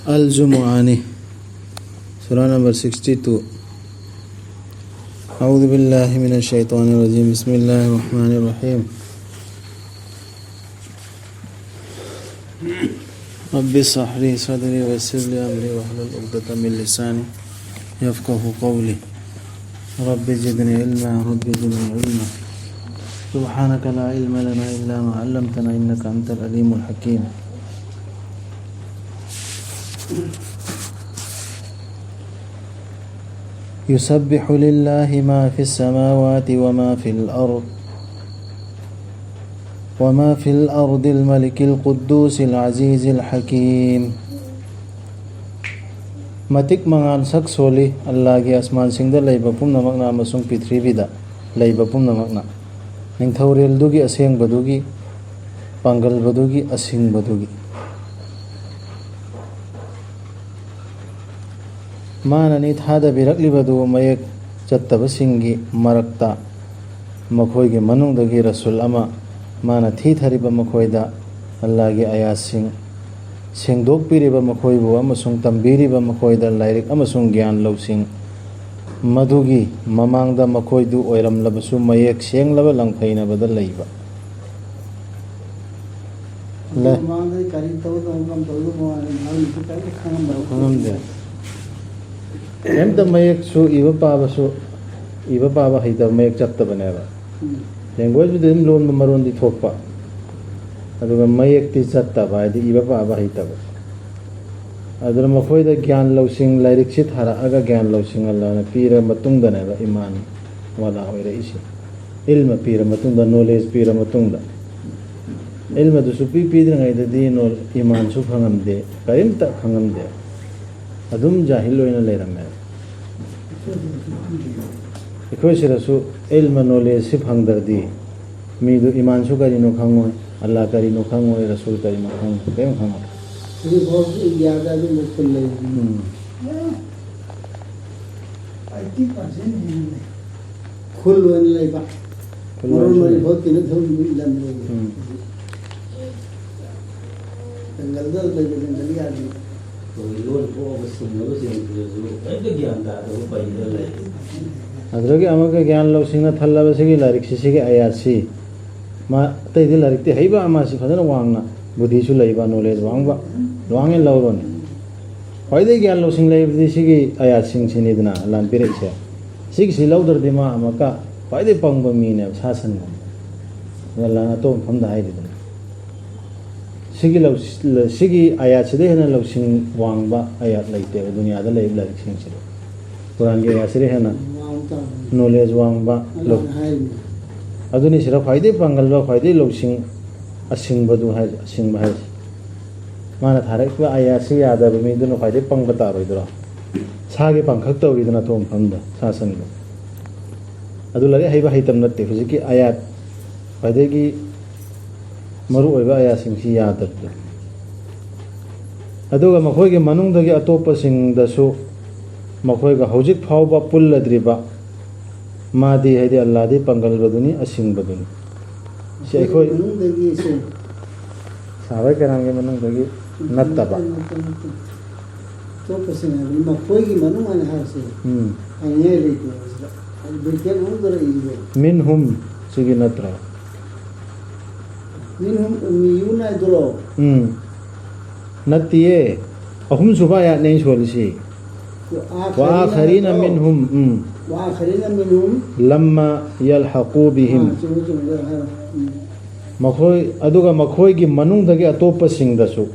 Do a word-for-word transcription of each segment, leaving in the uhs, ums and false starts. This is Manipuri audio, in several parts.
Al-Jumu'ah ni, surah number sixty-two. أعوذ بالله من الشيطان الرجيم. بسم الله الرحمن الرحيم. رب اشرح لي صدري ويسر لي أمري واحلل عقدة من لساني يفقهوا قولي. رب زدني علما، رب زدني علما. سبحانك لا علم لنا إلا ما علمتنا إنك أنت العليم الحكيم. يسبح لله ما في السماوات وما في الأرض وما في الأرض الملك القدوس العزيز الحكيم. ꯃꯇꯤꯛ ꯃꯉꯥꯜ ꯁꯛ ꯁꯣꯜꯂꯤ ꯑꯜꯂꯥꯍꯒꯤ ꯑꯁꯃꯥꯟꯁꯤꯡꯗ ꯂꯩꯕ ꯄꯨꯝꯅꯃꯛꯅ ꯑꯃꯁꯨꯡ ꯄ꯭ꯔꯤꯊꯤꯕꯤꯗ ꯂꯩꯕ ꯄꯨꯝꯅꯃꯛꯅ, ꯅꯤꯡꯊꯧꯔꯦꯜꯗꯨꯒꯤ ꯑꯁꯦꯡꯕꯗꯨꯒꯤ, ꯄꯥꯡꯒꯜꯕꯗꯨꯒꯤ, ꯑꯁꯤꯡꯕꯗꯨꯒꯤ꯫ ꯃꯥꯅꯅꯤ ꯊꯥꯗꯕꯤꯔꯛꯂꯤꯕꯗꯨ ꯃꯌꯦꯛ ꯆꯠꯇꯕꯁꯤꯡꯒꯤ ꯃꯔꯛꯇ, ꯃꯈꯣꯏꯒꯤ ꯃꯅꯨꯡꯗꯒꯤ ꯔꯁꯨꯜ ꯑꯃ ꯃꯥꯅ ꯊꯤꯊꯔꯤꯕ ꯃꯈꯣꯏꯗ ꯑꯜꯂꯥꯍꯒꯤ ꯑꯥꯌꯥꯠꯁꯤꯡ ꯁꯦꯡꯗꯣꯛꯄꯤꯔꯤꯕ ꯃꯈꯣꯏꯕꯨ ꯑꯃꯁꯨꯡ ꯇꯝꯕꯤꯔꯤꯕ ꯃꯈꯣꯏꯗ ꯂꯥꯏꯔꯤꯛ ꯑꯃꯁꯨꯡ ꯒ꯭ꯌꯥꯟ ꯂꯧꯁꯤꯡ, ꯃꯗꯨꯒꯤ ꯃꯃꯥꯡꯗ ꯃꯈꯣꯏꯗꯨ ꯑꯣꯏꯔꯝꯂꯕꯁꯨ ꯃꯌꯦꯛ ꯁꯦꯡꯂꯕ ꯂꯪꯐꯩꯅꯕꯗ ꯂꯩꯕ꯫ ꯂꯩ꯫ ꯃꯃꯥꯡꯗꯗꯤ ꯀꯔꯤ ꯇꯧꯗꯧꯅꯣ, ꯀꯔꯝ ꯇꯧꯗꯧꯅꯣ ꯍꯥꯏꯅ ꯃꯔꯝꯁꯨ ꯀꯔꯤꯝꯇ ꯈꯪꯉꯝꯗꯕ꯫ ꯈꯪꯉꯝꯗꯦ꯫ ꯀꯩꯝꯇ ꯃꯌꯦꯛꯁꯨ ꯏꯕ ꯄꯥꯕꯁꯨ, ꯏꯕ ꯄꯥꯕ ꯍꯩꯇꯕ, ꯃꯌꯦꯛ ꯆꯠꯇꯕꯅꯦꯕ꯫ ꯎꯝ꯫ ꯂꯦꯡꯒ꯭ꯋꯦꯖꯇꯨꯗꯤ ꯑꯗꯨꯝ ꯂꯣꯟꯕ ꯃꯔꯣꯟꯗꯤ ꯊꯣꯛꯄ, ꯑꯗꯨꯒ ꯃꯌꯦꯛꯇꯤ ꯆꯠꯇꯕ, ꯍꯥꯏꯗꯤ ꯏꯕ ꯄꯥꯕ ꯍꯩꯇꯕ꯫ ꯑꯗꯨꯅ ꯃꯈꯣꯏꯗ ꯒ꯭ꯌꯥꯟ ꯂꯧꯁꯤꯡ, ꯂꯥꯏꯔꯤꯛꯁꯤ ꯊꯥꯔꯛꯑꯒ ꯒ꯭ꯌꯥꯟ ꯂꯧꯁꯤꯡ ꯑꯜꯂꯥꯍꯅ ꯄꯤꯔ ꯃꯇꯨꯡꯗꯅꯦꯕ ꯏꯃꯥꯟ ꯋꯥꯂꯥ ꯑꯣꯏꯔꯛꯏꯁꯦ꯫ ꯏꯜꯃ ꯄꯤꯔ ꯃꯇꯨꯡꯗ, ꯅꯣꯂꯦꯖ ꯄꯤꯔ ꯃꯇꯨꯡꯗ꯫ ꯏꯜꯃꯗꯨ ꯁꯨꯄꯤ ꯄꯤꯗ꯭ꯔꯤꯉꯩꯗꯗꯤ ꯅꯣ-, ꯏꯃꯥꯟꯁꯨ ꯐꯪꯉꯝꯗꯦ, ꯀꯔꯤꯝꯇ ꯈꯪꯉꯝꯗꯦ꯫ ꯑꯗꯨꯝ ꯖꯥꯍꯤꯜ ꯑꯣꯏꯅ ꯂꯩꯔꯝꯃꯦ꯫ ꯑꯩꯈꯣꯏ ꯁꯤꯗꯁꯨ ꯏꯜꯃ, ꯅꯣꯂꯦꯖꯁꯤ ꯐꯪꯗ꯭ꯔꯗꯤ ꯃꯤꯗꯨ ꯏꯃꯥꯟꯁꯨ ꯀꯔꯤꯅꯣ ꯈꯪꯉꯣꯏ, ꯑꯜꯂꯥ ꯀꯔꯤꯅꯣ ꯈꯪꯉꯣꯏ, ꯔꯁꯨꯜ ꯀꯔꯤꯅꯣ ꯈꯪꯉꯣꯏ, ꯀꯔꯤꯝ ꯈꯪꯉꯣꯏ꯫ ꯍꯧꯖꯤꯛ ꯐꯥꯎꯕꯁꯨ ꯏꯟꯗꯤꯌꯥꯗ ꯑꯗꯨꯝꯕ ꯈꯨꯜ ꯂꯩꯔꯤ꯫ ꯎꯝ꯫ ꯑꯩꯠꯇꯤ ꯄꯥꯔꯁꯦꯟ ꯍꯦꯟꯅ ꯂꯩ꯫ ꯈꯨꯜ ꯑꯣꯏꯅ ꯂꯩꯕ꯫ ꯈꯨꯜ ꯃꯔꯣꯟ ꯑꯣꯏꯅ ꯃꯔꯤ ꯂꯩꯕ꯫ ꯐꯥꯎ ꯇꯤꯟꯅ ꯊꯧꯔꯤꯕ ꯏꯂꯝ ꯂꯩ꯫ ꯎꯝ꯫ ꯖꯪꯒꯜꯗ ꯂꯩꯕ ꯖꯪꯒꯜ ꯌꯥꯗꯦ꯫ ꯑꯩꯈꯣꯏꯒꯤ ꯂꯣꯟ ꯊꯣꯛꯑꯒ ꯁꯤꯡꯅꯕꯁꯤꯡꯁꯤꯗꯁꯨ ꯍꯦꯛꯇ ꯒ꯭ꯌꯥꯟ ꯇꯥꯗꯕ ꯄꯩꯗꯅ ꯂꯩ꯫ ꯑꯗꯨꯗꯒꯤ ꯑꯃꯨꯛꯀ ꯒ꯭ꯌꯥꯟ ꯂꯧꯁꯤꯡꯅ ꯊꯜꯂꯕ ꯁꯤꯒꯤ ꯂꯥꯏꯔꯤꯛꯁꯤ, ꯁꯤꯒꯤ ꯑꯌꯥꯠꯁꯤ, ꯃꯥ ꯑꯇꯩꯗꯤ ꯂꯥꯏꯔꯤꯛꯇꯤ ꯍꯩꯕ, ꯑꯃꯁꯤ ꯐꯖꯅ ꯋꯥꯡꯅ, ꯕꯨꯙꯤꯁꯨ ꯂꯩꯕ, ꯅꯣꯂꯦꯖ ꯋꯥꯡꯕ, ꯋꯥꯡꯉꯦ ꯂꯧꯔꯣꯅꯦ꯫ ꯈ꯭ꯋꯥꯏꯗꯒꯤ ꯒ꯭ꯌꯥꯟ ꯂꯧꯁꯤꯡ ꯂꯩꯕꯗꯤ ꯁꯤꯒꯤ ꯑꯌꯥꯠꯁꯤꯡꯁꯤꯅꯤꯗꯅ ꯑꯜꯂꯥꯅ ꯄꯤꯔꯛꯏꯁꯦ꯫ ꯁꯤꯒꯤꯁꯤ ꯂꯧꯗ꯭ꯔꯗꯤ ꯃꯥ ꯑꯃꯨꯛꯀ ꯈ꯭ꯋꯥꯏꯗꯒꯤ ꯄꯪꯕ ꯃꯤꯅꯦꯕ, ꯁꯥ ꯁꯟꯒꯨꯝꯕ꯫ ꯑꯗꯨꯅ ꯑꯜꯂꯥꯅ ꯑꯇꯣꯞꯄ ꯃꯐꯝꯗ ꯍꯥꯏꯔꯤꯗꯅ꯫ ꯁꯤꯒꯤ ꯂꯧ-, ꯁꯤꯒꯤ ꯑꯌꯥꯠꯁꯤꯗ ꯍꯦꯟꯅ ꯂꯧꯁꯤꯡ ꯋꯥꯡꯕ ꯑꯌꯥꯠ ꯂꯩꯇꯦꯕ ꯗꯨꯅꯤꯌꯥꯗ ꯂꯩꯔꯤꯕ ꯂꯥꯏꯔꯤꯛꯁꯤꯡꯁꯤꯗ꯫ ꯀꯨꯔꯥꯟꯒꯤ ꯑꯌꯥꯠꯁꯤꯗ ꯍꯦꯟꯅ ꯋꯥꯡ ꯇꯥꯕꯅꯤ꯫ ꯅꯣꯂꯦꯖ ꯋꯥꯡꯕ, ꯂꯧ-, ꯑꯜꯂꯥꯅ ꯍꯥꯏꯔꯤꯅꯤ꯫ ꯑꯗꯨꯅꯤ ꯁꯤꯗ ꯈ꯭ꯋꯥꯏꯗꯒꯤ ꯄꯥꯡꯒꯜꯕ, ꯈ꯭ꯋꯥꯏꯗꯒꯤ ꯂꯧꯁꯤꯡ ꯑꯁꯤꯡꯕꯗꯨ ꯍꯥꯏ-, ꯑꯁꯤꯡꯕ ꯍꯥꯏꯁꯦ꯫ ꯃꯥꯅ ꯊꯥꯔꯛꯏꯕ ꯑꯌꯥꯠꯁꯤ ꯌꯥꯗꯕ ꯃꯤꯗꯨꯅ ꯈ꯭ꯋꯥꯏꯗꯒꯤ ꯄꯪꯕ ꯇꯥꯔꯣꯏꯗ꯭ꯔꯣ? ꯁꯥꯒꯤ ꯄꯥꯡꯈꯛ ꯇꯧꯔꯤꯗꯅ ꯑꯊꯣꯡ ꯃꯐꯝꯗ, ꯁꯥ ꯁꯟꯗꯣ꯫ ꯑꯗꯨ ꯂꯥꯏꯔꯤꯛ ꯍꯩꯕ ꯍꯩꯇꯕ ꯅꯠꯇꯦ꯫ ꯍꯧꯖꯤꯛꯀꯤ ꯑꯌꯥꯠ, ꯈ꯭ꯋꯥꯏꯗꯒꯤ ꯃꯔꯨꯑꯣꯏꯕ ꯑꯌꯥꯠꯁꯤꯡꯁꯤ ꯌꯥꯗꯕꯗꯣ꯫ ꯑꯗꯨꯒ ꯃꯈꯣꯏꯒꯤ ꯃꯅꯨꯡꯗꯒꯤ ꯑꯇꯣꯞꯄꯁꯤꯡꯗꯁꯨ ꯃꯈꯣꯏꯒ ꯍꯧꯖꯤꯛ ꯐꯥꯎꯕ ꯄꯨꯜꯂꯗ꯭ꯔꯤꯕ ꯃꯥꯗꯤ, ꯍꯥꯏꯗꯤ ꯑꯜꯂꯥꯗꯤ ꯄꯥꯡꯒꯜꯕꯗꯨꯅꯤ, ꯑꯁꯤꯡꯕꯗꯨꯅꯤ꯫ ꯁꯤ ꯑꯩꯈꯣꯏ ꯃꯅꯨꯡꯗꯒꯤ ꯁꯦ꯫ ꯁꯍꯥꯕꯥꯏ ꯀꯔꯥꯝꯒꯤ ꯃꯅꯨꯡꯗꯒꯤ ꯅꯠꯇꯕ꯫ ꯅꯠꯇꯦ, ꯅꯠꯇꯦ, ꯅꯠꯇꯦ꯫ ꯑꯇꯣꯞꯄꯁꯤꯡ ꯍꯥꯏꯕꯗꯤ ꯃꯈꯣꯏꯒꯤ ꯃꯅꯨꯡ ꯍꯥꯏꯅ ꯍꯥꯏꯔꯁꯦ꯫ ꯎꯝ꯫ ꯍꯥꯏꯅꯤꯡꯉꯥꯏ ꯂꯩꯇꯦ ꯁꯤꯗ꯫ ꯍꯥꯏꯗꯤ ꯕ꯭ꯔꯦꯀꯦꯠ ꯃꯅꯨꯡꯗ ꯂꯩꯔꯤꯕ꯫ ꯃꯤꯟꯍꯨꯝ ꯁꯤꯒꯤ ꯅꯠꯇ꯭ꯔꯣ? ꯃꯤꯟꯍꯨꯝ ꯎꯝꯃꯤꯌꯨꯟ ꯍꯥꯏꯗꯨꯔꯣ? ꯎꯝ꯫ ꯅꯠꯇꯤꯌꯦ꯫ ꯑꯍꯨꯝꯁꯨꯕ ꯑꯌꯥꯠꯅꯦ ꯑꯩꯅ ꯁꯣꯜꯂꯤꯁꯤ꯫ ꯋꯥ ꯑꯥꯈꯔꯤꯅ ꯋꯥ ꯑꯥꯈꯔꯤꯅ ꯅꯠꯇ꯭ꯔꯣ? ꯃꯤꯟꯍꯨꯝ꯫ ꯎꯝ꯫ ꯋꯥ ꯑꯥꯈꯔꯤꯅ ꯃꯤꯟꯍꯨꯝ꯫ ꯂꯝꯃ ꯌꯜꯍꯀꯨ ꯕꯤꯍꯤꯝ꯫ ꯑꯥ, ꯆꯨꯝꯃꯦ, ꯆꯨꯝꯃꯦ, ꯍꯥꯏꯔꯣ꯫ ꯎꯝ꯫ ꯃꯈꯣꯏ, ꯑꯗꯨꯒ ꯃꯈꯣꯏꯒꯤ ꯃꯅꯨꯡꯗꯒꯤ ꯑꯇꯣꯞꯄꯁꯤꯡꯗꯁꯨ꯫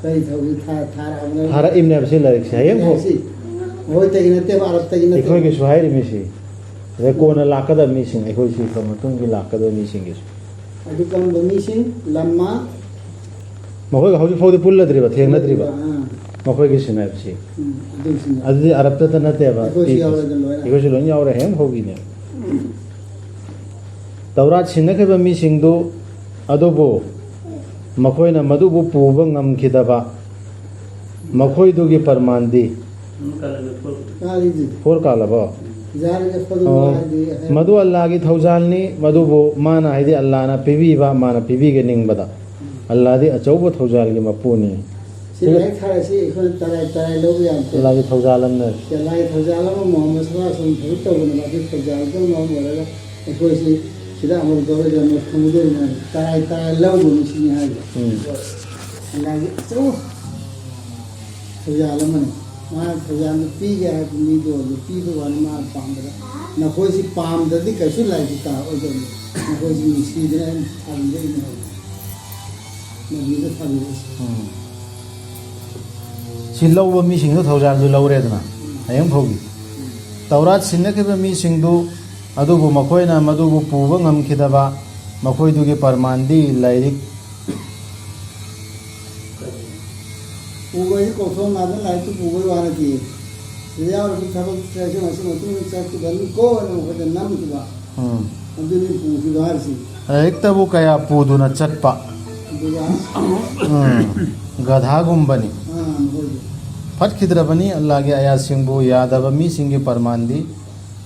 ꯀꯔꯤ ꯇꯧꯏ? ꯊꯥ-, ꯊꯥꯔꯛꯑꯕꯅꯦ꯫ ꯊꯥꯔꯛꯏꯕꯅꯦꯕ ꯁꯤ ꯂꯥꯏꯔꯤꯛꯁꯦ꯫ ꯍꯌꯦꯡ ꯐꯥꯎ꯫ ꯁꯤ ꯃꯣꯏꯗꯒꯤ ꯅꯠꯇꯦꯕ, ꯑꯔꯕꯇꯒꯤ ꯅꯠꯇꯦꯕ꯫ ꯑꯩꯈꯣꯏꯒꯤꯁꯨ ꯍꯥꯏꯔꯤꯃꯤꯁꯤ꯫ ꯑꯗꯩ ꯀꯣꯟꯅ ꯂꯥꯛꯀꯗꯕ ꯃꯤꯁꯤꯡ, ꯑꯩꯈꯣꯏ ꯁꯤ ꯃꯇꯨꯡꯒꯤ ꯂꯥꯛꯀꯗꯕ ꯃꯤꯁꯤꯡꯒꯤꯁꯨ꯫ ꯑꯗꯨ ꯀꯔꯝꯕ ꯃꯤꯁꯤꯡ? ꯂꯝꯃ꯫ ꯃꯈꯣꯏꯒ ꯍꯧꯖꯤꯛ ꯐꯥꯎꯗꯤ ꯄꯨꯜꯂꯗ꯭ꯔꯤꯕ, ꯊꯦꯡꯅꯗ꯭ꯔꯤꯕ꯫ ꯑꯥ꯫ ꯃꯈꯣꯏꯒꯤꯁꯤꯅ ꯍꯥꯏꯕꯁꯤ꯫ ꯎꯝ, ꯑꯗꯨꯏꯁꯤꯅ꯫ ꯑꯗꯨꯗꯤ ꯑꯔꯕꯇꯇ ꯅꯠꯇꯦꯕ꯫ ꯑꯩꯈꯣꯏꯁꯨ ꯄꯤꯔꯤꯁꯦ꯫ ꯌꯥꯎꯔꯦꯗ ꯂꯣꯏꯅ꯫ ꯑꯩꯈꯣꯏꯁꯨ ꯂꯣꯏꯅ ꯌꯥꯎꯔꯦ, ꯍꯌꯦꯡ ꯐꯥꯎꯒꯤꯅꯦ꯫ ꯎꯝ꯫ ꯇꯧꯔꯥꯠ ꯁꯤꯟꯅꯈꯤꯕ ꯃꯤꯁꯤꯡꯗꯨ ꯑꯗꯨꯕꯨ ꯃꯈꯣꯏꯅ ꯃꯗꯨꯕꯨ ꯄꯨꯕ ꯉꯝꯈꯤꯗꯕ ꯃꯈꯣꯏꯗꯨꯒꯤ ꯄꯔꯃꯥꯟꯗꯤ꯫ ꯀꯥꯔꯤꯗꯤ꯫ ꯐꯣꯔ ꯀꯥꯜꯂꯕꯣ? ꯖꯥꯂꯤꯀ ꯐꯗꯂꯨ ꯑꯣ, ꯍꯥꯏꯗꯤ ꯃꯗꯨ ꯑꯜꯂꯥꯍꯒꯤ ꯊꯧꯖꯥꯜꯅꯤ, ꯃꯗꯨꯕꯨ ꯃꯥꯅ, ꯍꯥꯏꯗꯤ ꯑꯜꯂꯥꯍꯅ ꯄꯤꯕꯤꯕ, ꯃꯥꯅ ꯄꯤꯕꯤꯒꯅꯤꯡꯕꯗ꯫ ꯑꯜꯂꯥꯍꯗꯤ ꯑꯆꯧꯕ ꯊꯧꯖꯥꯜꯒꯤ ꯃꯄꯨꯅꯤ꯫ ꯁꯤ ꯂꯥꯏꯔꯤꯛ ꯊꯥꯔꯁꯤ ꯑꯩꯈꯣꯏ ꯇꯔꯥꯏ ꯇꯔꯥꯏ ꯂꯧꯕ ꯌꯥꯝ ꯐꯩ꯫ ꯑꯜꯂꯥꯒꯤ ꯊꯧꯖꯥꯜ ꯑꯃꯅ꯫ ꯑꯜꯂꯥꯒꯤ ꯊꯧꯖꯥꯜ ꯑꯃ ꯃꯣꯍꯝꯃꯗ ꯁꯜꯂꯜꯂꯥꯍꯨ ꯑꯂꯥꯏꯍꯤ ꯋꯥꯁꯜꯂꯝ ꯊꯕꯛ ꯇꯧꯕꯅꯦꯕ꯫ ꯑꯗꯨꯒꯤ ꯊꯧꯖꯥꯜꯗꯨꯅ ꯃꯔꯝ ꯑꯣꯏꯔꯒ ꯑꯩꯈꯣꯏꯁꯤ ꯁꯤꯗ ꯑꯃꯨꯛ ꯇꯧꯔꯒ ꯑꯃꯨꯛ ꯐꯪꯒꯗꯣꯏꯅꯦ꯫ ꯇꯔꯥꯏ ꯇꯔꯥꯏ ꯂꯧꯕ ꯃꯤꯁꯤꯅꯤ ꯍꯥꯏꯕ꯫ ꯎꯝ꯫ ꯑꯜꯂꯥꯒꯤ ꯑꯆꯧꯕ ꯊꯧꯖꯥꯜ ꯑꯃꯅꯤ꯫ ꯃꯥ ꯊꯧꯖꯥꯜꯗꯨ ꯄꯤꯒꯦ ꯍꯥꯏꯕ ꯃꯤꯗꯣ ꯑꯗꯨ ꯄꯤꯕ ꯋꯥꯅꯤ ꯃꯥ ꯄꯥꯝꯕꯗ꯫ ꯅꯈꯣꯏꯁꯤ ꯄꯥꯝꯗ꯭ꯔꯗꯤ ꯀꯩꯁꯨ ꯂꯥꯏꯔꯤꯛꯁꯤ ꯇꯥꯛꯑꯣꯏꯗꯕꯅꯤ꯫ ꯅꯈꯣꯏꯁꯤ ꯅꯨꯡꯁꯤꯗꯅ ꯑꯩꯅ ꯊꯥꯕꯤꯔꯛꯏꯅꯦ ꯍꯥꯏꯕ꯫ ꯃꯗꯨꯗ ꯊꯥꯕꯤꯔꯛꯏꯁꯤ꯫ ꯎꯝ꯫ ꯁꯤ ꯂꯧꯕ ꯃꯤꯁꯤꯡꯗꯨ ꯊꯧꯖꯥꯜꯗꯨ ꯂꯧꯔꯦꯗꯅ ꯍꯌꯦꯡ ꯐꯥꯎꯒꯤ꯫ ꯎꯝ꯫ ꯇꯧꯔꯥꯠ ꯁꯤꯟꯅꯈꯤꯕ ꯃꯤꯁꯤꯡꯗꯨ ꯑꯗꯨꯕꯨ ꯃꯈꯣꯏꯅ ꯃꯗꯨꯕꯨ ꯄꯨꯕ ꯉꯝꯈꯤꯗꯕ ꯃꯈꯣꯏꯗꯨꯒꯤ ꯄꯔꯃꯥꯟꯗꯤ ꯂꯥꯏꯔꯤꯛ ꯄꯨꯕ ꯍꯥꯏꯁꯤ ꯀꯣꯛꯊꯣꯡ ꯅꯥꯗꯅ ꯂꯥꯏꯔꯤꯛꯇꯨ ꯄꯨꯕꯒꯤ ꯋꯥ ꯅꯠꯇꯦ꯫ ꯁꯤꯗ ꯌꯥꯎꯔꯤꯕ ꯊꯕꯛ ꯆꯠꯁꯤ ꯃꯁꯤ ꯃꯇꯨꯡ ꯆꯠꯈꯤꯕꯅꯤꯀꯣ ꯍꯥꯏꯅ ꯃꯈꯣꯏꯗ ꯅꯝꯈꯤꯕ꯫ ꯎꯝ꯫ ꯑꯗꯨꯅꯤ ꯄꯨꯈꯤꯕ ꯍꯥꯏꯔꯤꯁꯤ꯫ ꯂꯥꯏꯔꯤꯛꯇꯕꯨ ꯀꯌꯥ ꯄꯨꯗꯨꯅ ꯆꯠꯄ꯫ ꯑꯗꯨꯒ ꯎꯝ꯫ ꯒꯙꯥꯒꯨꯝꯕꯅꯤ꯫ ꯑꯥ, ꯃꯈꯣꯏꯗꯤ꯫ ꯐꯠꯈꯤꯗ꯭ꯔꯕꯅꯤ ꯑꯜꯂꯥꯒꯤ ꯑꯌꯥꯁꯤꯡꯕꯨ ꯌꯥꯗꯕ ꯃꯤꯁꯤꯡꯒꯤ ꯄꯔꯃꯥꯟꯗꯤ꯫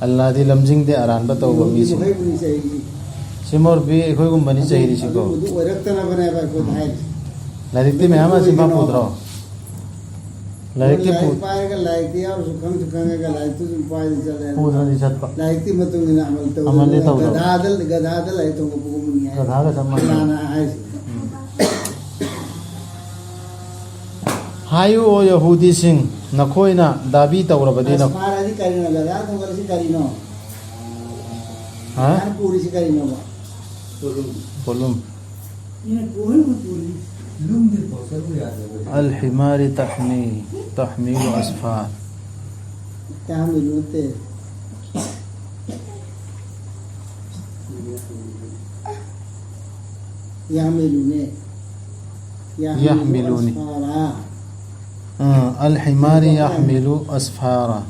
ꯑꯜꯂꯥꯗꯤ ꯂꯝꯖꯤꯡꯗꯦ ꯑꯔꯥꯟꯕ ꯇꯧꯕ ꯃꯤꯁꯤꯡ꯫ ꯃꯈꯩꯕꯨꯅꯤ ꯆꯩꯔꯤꯁꯤ꯫ ꯁꯤ ꯃꯣꯔꯕꯤ ꯑꯩꯈꯣꯏꯒꯨꯝꯕꯅꯤ ꯑꯗꯨ-, ꯆꯩꯔꯤꯁꯤꯀꯣ꯫ ꯑꯗꯨ-, ꯑꯗꯨ ꯑꯣꯏꯔꯛꯇꯅꯕꯅꯦꯕ ꯑꯩꯈꯣꯏꯗ ꯎꯝ꯫ ꯍꯥꯏꯔꯤꯁꯤ꯫ ꯂꯥꯏꯔꯤꯛꯇꯤ ꯑꯗꯨ ꯃꯌꯥꯝ ꯑꯃ ꯆꯤꯟꯐꯥ ꯑꯣꯏꯒꯅꯣ꯫ ꯄꯨꯗ꯭ꯔꯣ? ꯂꯥꯏꯔꯤꯛꯇꯤ ꯂꯥꯏꯔꯤꯛ ꯄꯨ- ꯄꯥꯏꯔꯒ ꯂꯥꯏꯔꯤꯛꯇꯤ ꯌꯥꯎꯔꯁꯨ ꯈꯪꯁꯨ ꯈꯪꯉꯒ ꯂꯥꯏꯔꯤꯛꯇꯨ ꯑꯗꯨꯝ ꯄꯥꯏꯗꯅ ꯆꯠꯂꯦ꯫ ꯄꯨꯗꯅꯗꯤ ꯆꯠꯄ꯫ ꯂꯥꯏꯔꯤꯛꯇꯤ ꯃꯇꯨꯡ ꯏꯟꯅ ꯑꯃꯜ ꯇꯧꯗꯅ ꯑꯃꯜꯗꯤ ꯇꯧꯗꯕ꯫ ꯒꯙꯥꯗ, ꯒꯙꯥꯗ ꯂꯥꯏꯔꯤꯛ ꯇꯝꯕ ꯄꯣꯛꯄꯅꯤ ꯍꯥꯏ꯫ ꯒꯙꯥꯒ ꯆꯞ ꯃꯥꯟꯅꯩ꯫ ꯑꯜꯂꯥꯅ ꯍꯥꯏꯁꯦ꯫ ꯎꯝ꯫ ꯍꯥꯏꯌꯨ, ꯑꯣ ꯌꯍꯨꯗꯤꯁꯤꯡ, ꯅꯈꯣꯏꯅ ꯗꯥꯕꯤ ꯇꯧꯔꯕꯗꯤ ꯅ- ꯑꯁꯐꯥꯔ ꯍꯥꯏꯗꯤ ꯀꯔꯤꯅꯣ? ꯒꯙꯥ ꯊꯣꯡꯒꯠꯂꯤꯁꯤ ꯀꯔꯤꯅꯣ? ꯍꯥ? ꯒꯙꯥ ꯄꯨꯔꯤꯁꯤ ꯀꯔꯤꯅꯣꯕ? ꯄꯣꯠꯂꯨꯝ꯫ ꯄꯣꯠꯂꯨꯝ꯫ ꯃꯤꯅ ꯄꯨꯍꯟ ꯄꯨꯔꯤ꯫ ꯂꯨꯝꯗꯤ ꯄꯣꯠꯆꯠꯂꯨ ꯌꯥꯗꯕ꯫ الحمار تحمي، تحميل أسفار. ꯇꯥꯃꯤꯜ ꯅꯠꯇꯦ꯫ ꯌꯥꯃꯤꯂꯨꯅꯦ꯫ ꯌꯥꯃꯤꯂꯨ ꯌꯥꯃꯤꯂꯨꯅꯤ꯫ ꯑꯁꯐꯥꯔꯥ꯫ ꯑ, الحمار يحمل أسفارا.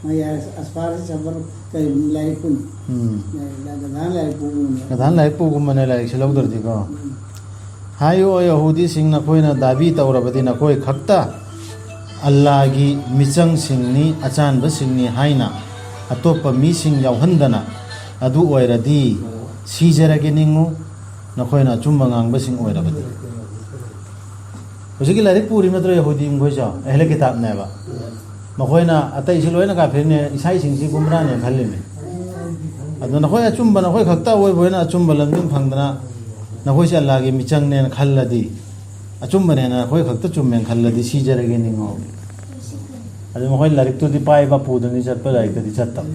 ꯃꯌꯥ ꯑꯁꯐꯥꯔꯁꯤ ꯁꯝꯕꯜ ꯀꯔꯤ ꯂꯥꯏꯔꯤꯛ ꯀꯨꯟ꯫ ꯎꯝ꯫ ꯂꯥꯏꯔꯤꯛ, ꯒꯙꯥꯅ ꯂꯥꯏꯔꯤꯛ ꯄꯨꯒꯨꯝꯕꯅꯦ꯫ ꯒꯙꯥꯅ ꯂꯥꯏꯔꯤꯛ ꯄꯨꯒꯨꯝꯕꯅꯦ ꯂꯥꯏꯔꯤꯛꯁꯦ ꯂꯧꯗ꯭ꯔꯗꯤꯀꯣ꯫ ꯎꯝ꯫ ꯍꯥꯏꯌꯨ, ꯑꯣ ꯌꯍꯨꯗꯤꯁꯤꯡ, ꯅꯈꯣꯏꯅ ꯗꯥꯕꯤ ꯇꯧꯔꯕꯗꯤ ꯅꯈꯣꯏ ꯈꯛꯇ ꯑꯜꯂꯥꯒꯤ ꯃꯤꯆꯪꯁꯤꯡꯅꯤ, ꯑꯆꯥꯟꯕꯁꯤꯡꯅꯤ ꯍꯥꯏꯅ ꯑꯇꯣꯞꯄ ꯃꯤꯁꯤꯡ ꯌꯥꯎꯍꯟꯗꯅ ꯑꯗꯨ ꯑꯣꯏꯔꯗꯤ ꯁꯤꯖꯔꯒꯦ ꯅꯤꯡꯉꯨ, ꯅꯈꯣꯏꯅ ꯑꯆꯨꯝꯕ ꯉꯥꯡꯕꯁꯤꯡ ꯑꯣꯏꯔꯕꯗꯤ꯫ ꯍꯧꯖꯤꯛꯀꯤ ꯂꯥꯏꯔꯤꯛ ꯄꯨꯔꯤ ꯅꯠꯇ꯭ꯔꯣ ꯌꯍꯨꯗꯤ ꯃꯈꯣꯏꯁꯨ? ꯑꯍꯂꯦ ꯀꯤꯇꯥꯕꯅꯦꯕ꯫ ꯃꯈꯣꯏꯅ ꯑꯇꯩꯁꯤ ꯂꯣꯏꯅ ꯀꯥꯐꯤꯔꯅꯦ, ꯏꯁꯥ ꯏꯁꯤꯡꯁꯤ ꯒꯨꯝꯔꯥꯅꯦ ꯈꯜꯂꯤꯅꯦ꯫ ꯑꯗꯨ ꯅꯈꯣꯏ ꯑꯆꯨꯝꯕ, ꯅꯈꯣꯏ ꯈꯛꯇ ꯑꯣꯏꯕ ꯑꯣꯏꯅ ꯑꯆꯨꯝꯕ ꯂꯝꯖꯤꯡ ꯐꯪꯗꯅ ꯅꯈꯣꯏꯁꯦ ꯑꯜꯂꯥꯒꯤ ꯃꯤꯆꯪꯅꯦꯅ ꯈꯜꯂꯗꯤ, ꯑꯆꯨꯝꯕꯅꯦꯅ ꯅꯈꯣꯏ ꯈꯛꯇ ꯆꯨꯝꯃꯦꯅ ꯈꯜꯂꯗꯤ ꯁꯤꯖꯔꯒꯦ ꯅꯤꯡꯉꯣ꯫ ꯑꯗꯨ ꯃꯈꯣꯏ ꯂꯥꯏꯔꯤꯛꯇꯨꯗꯤ ꯄꯥꯏꯕ ꯄꯨꯗꯨꯅꯤ ꯆꯠꯄ, ꯂꯥꯏꯔꯤꯛꯇꯗꯤ ꯆꯠꯇꯕ꯫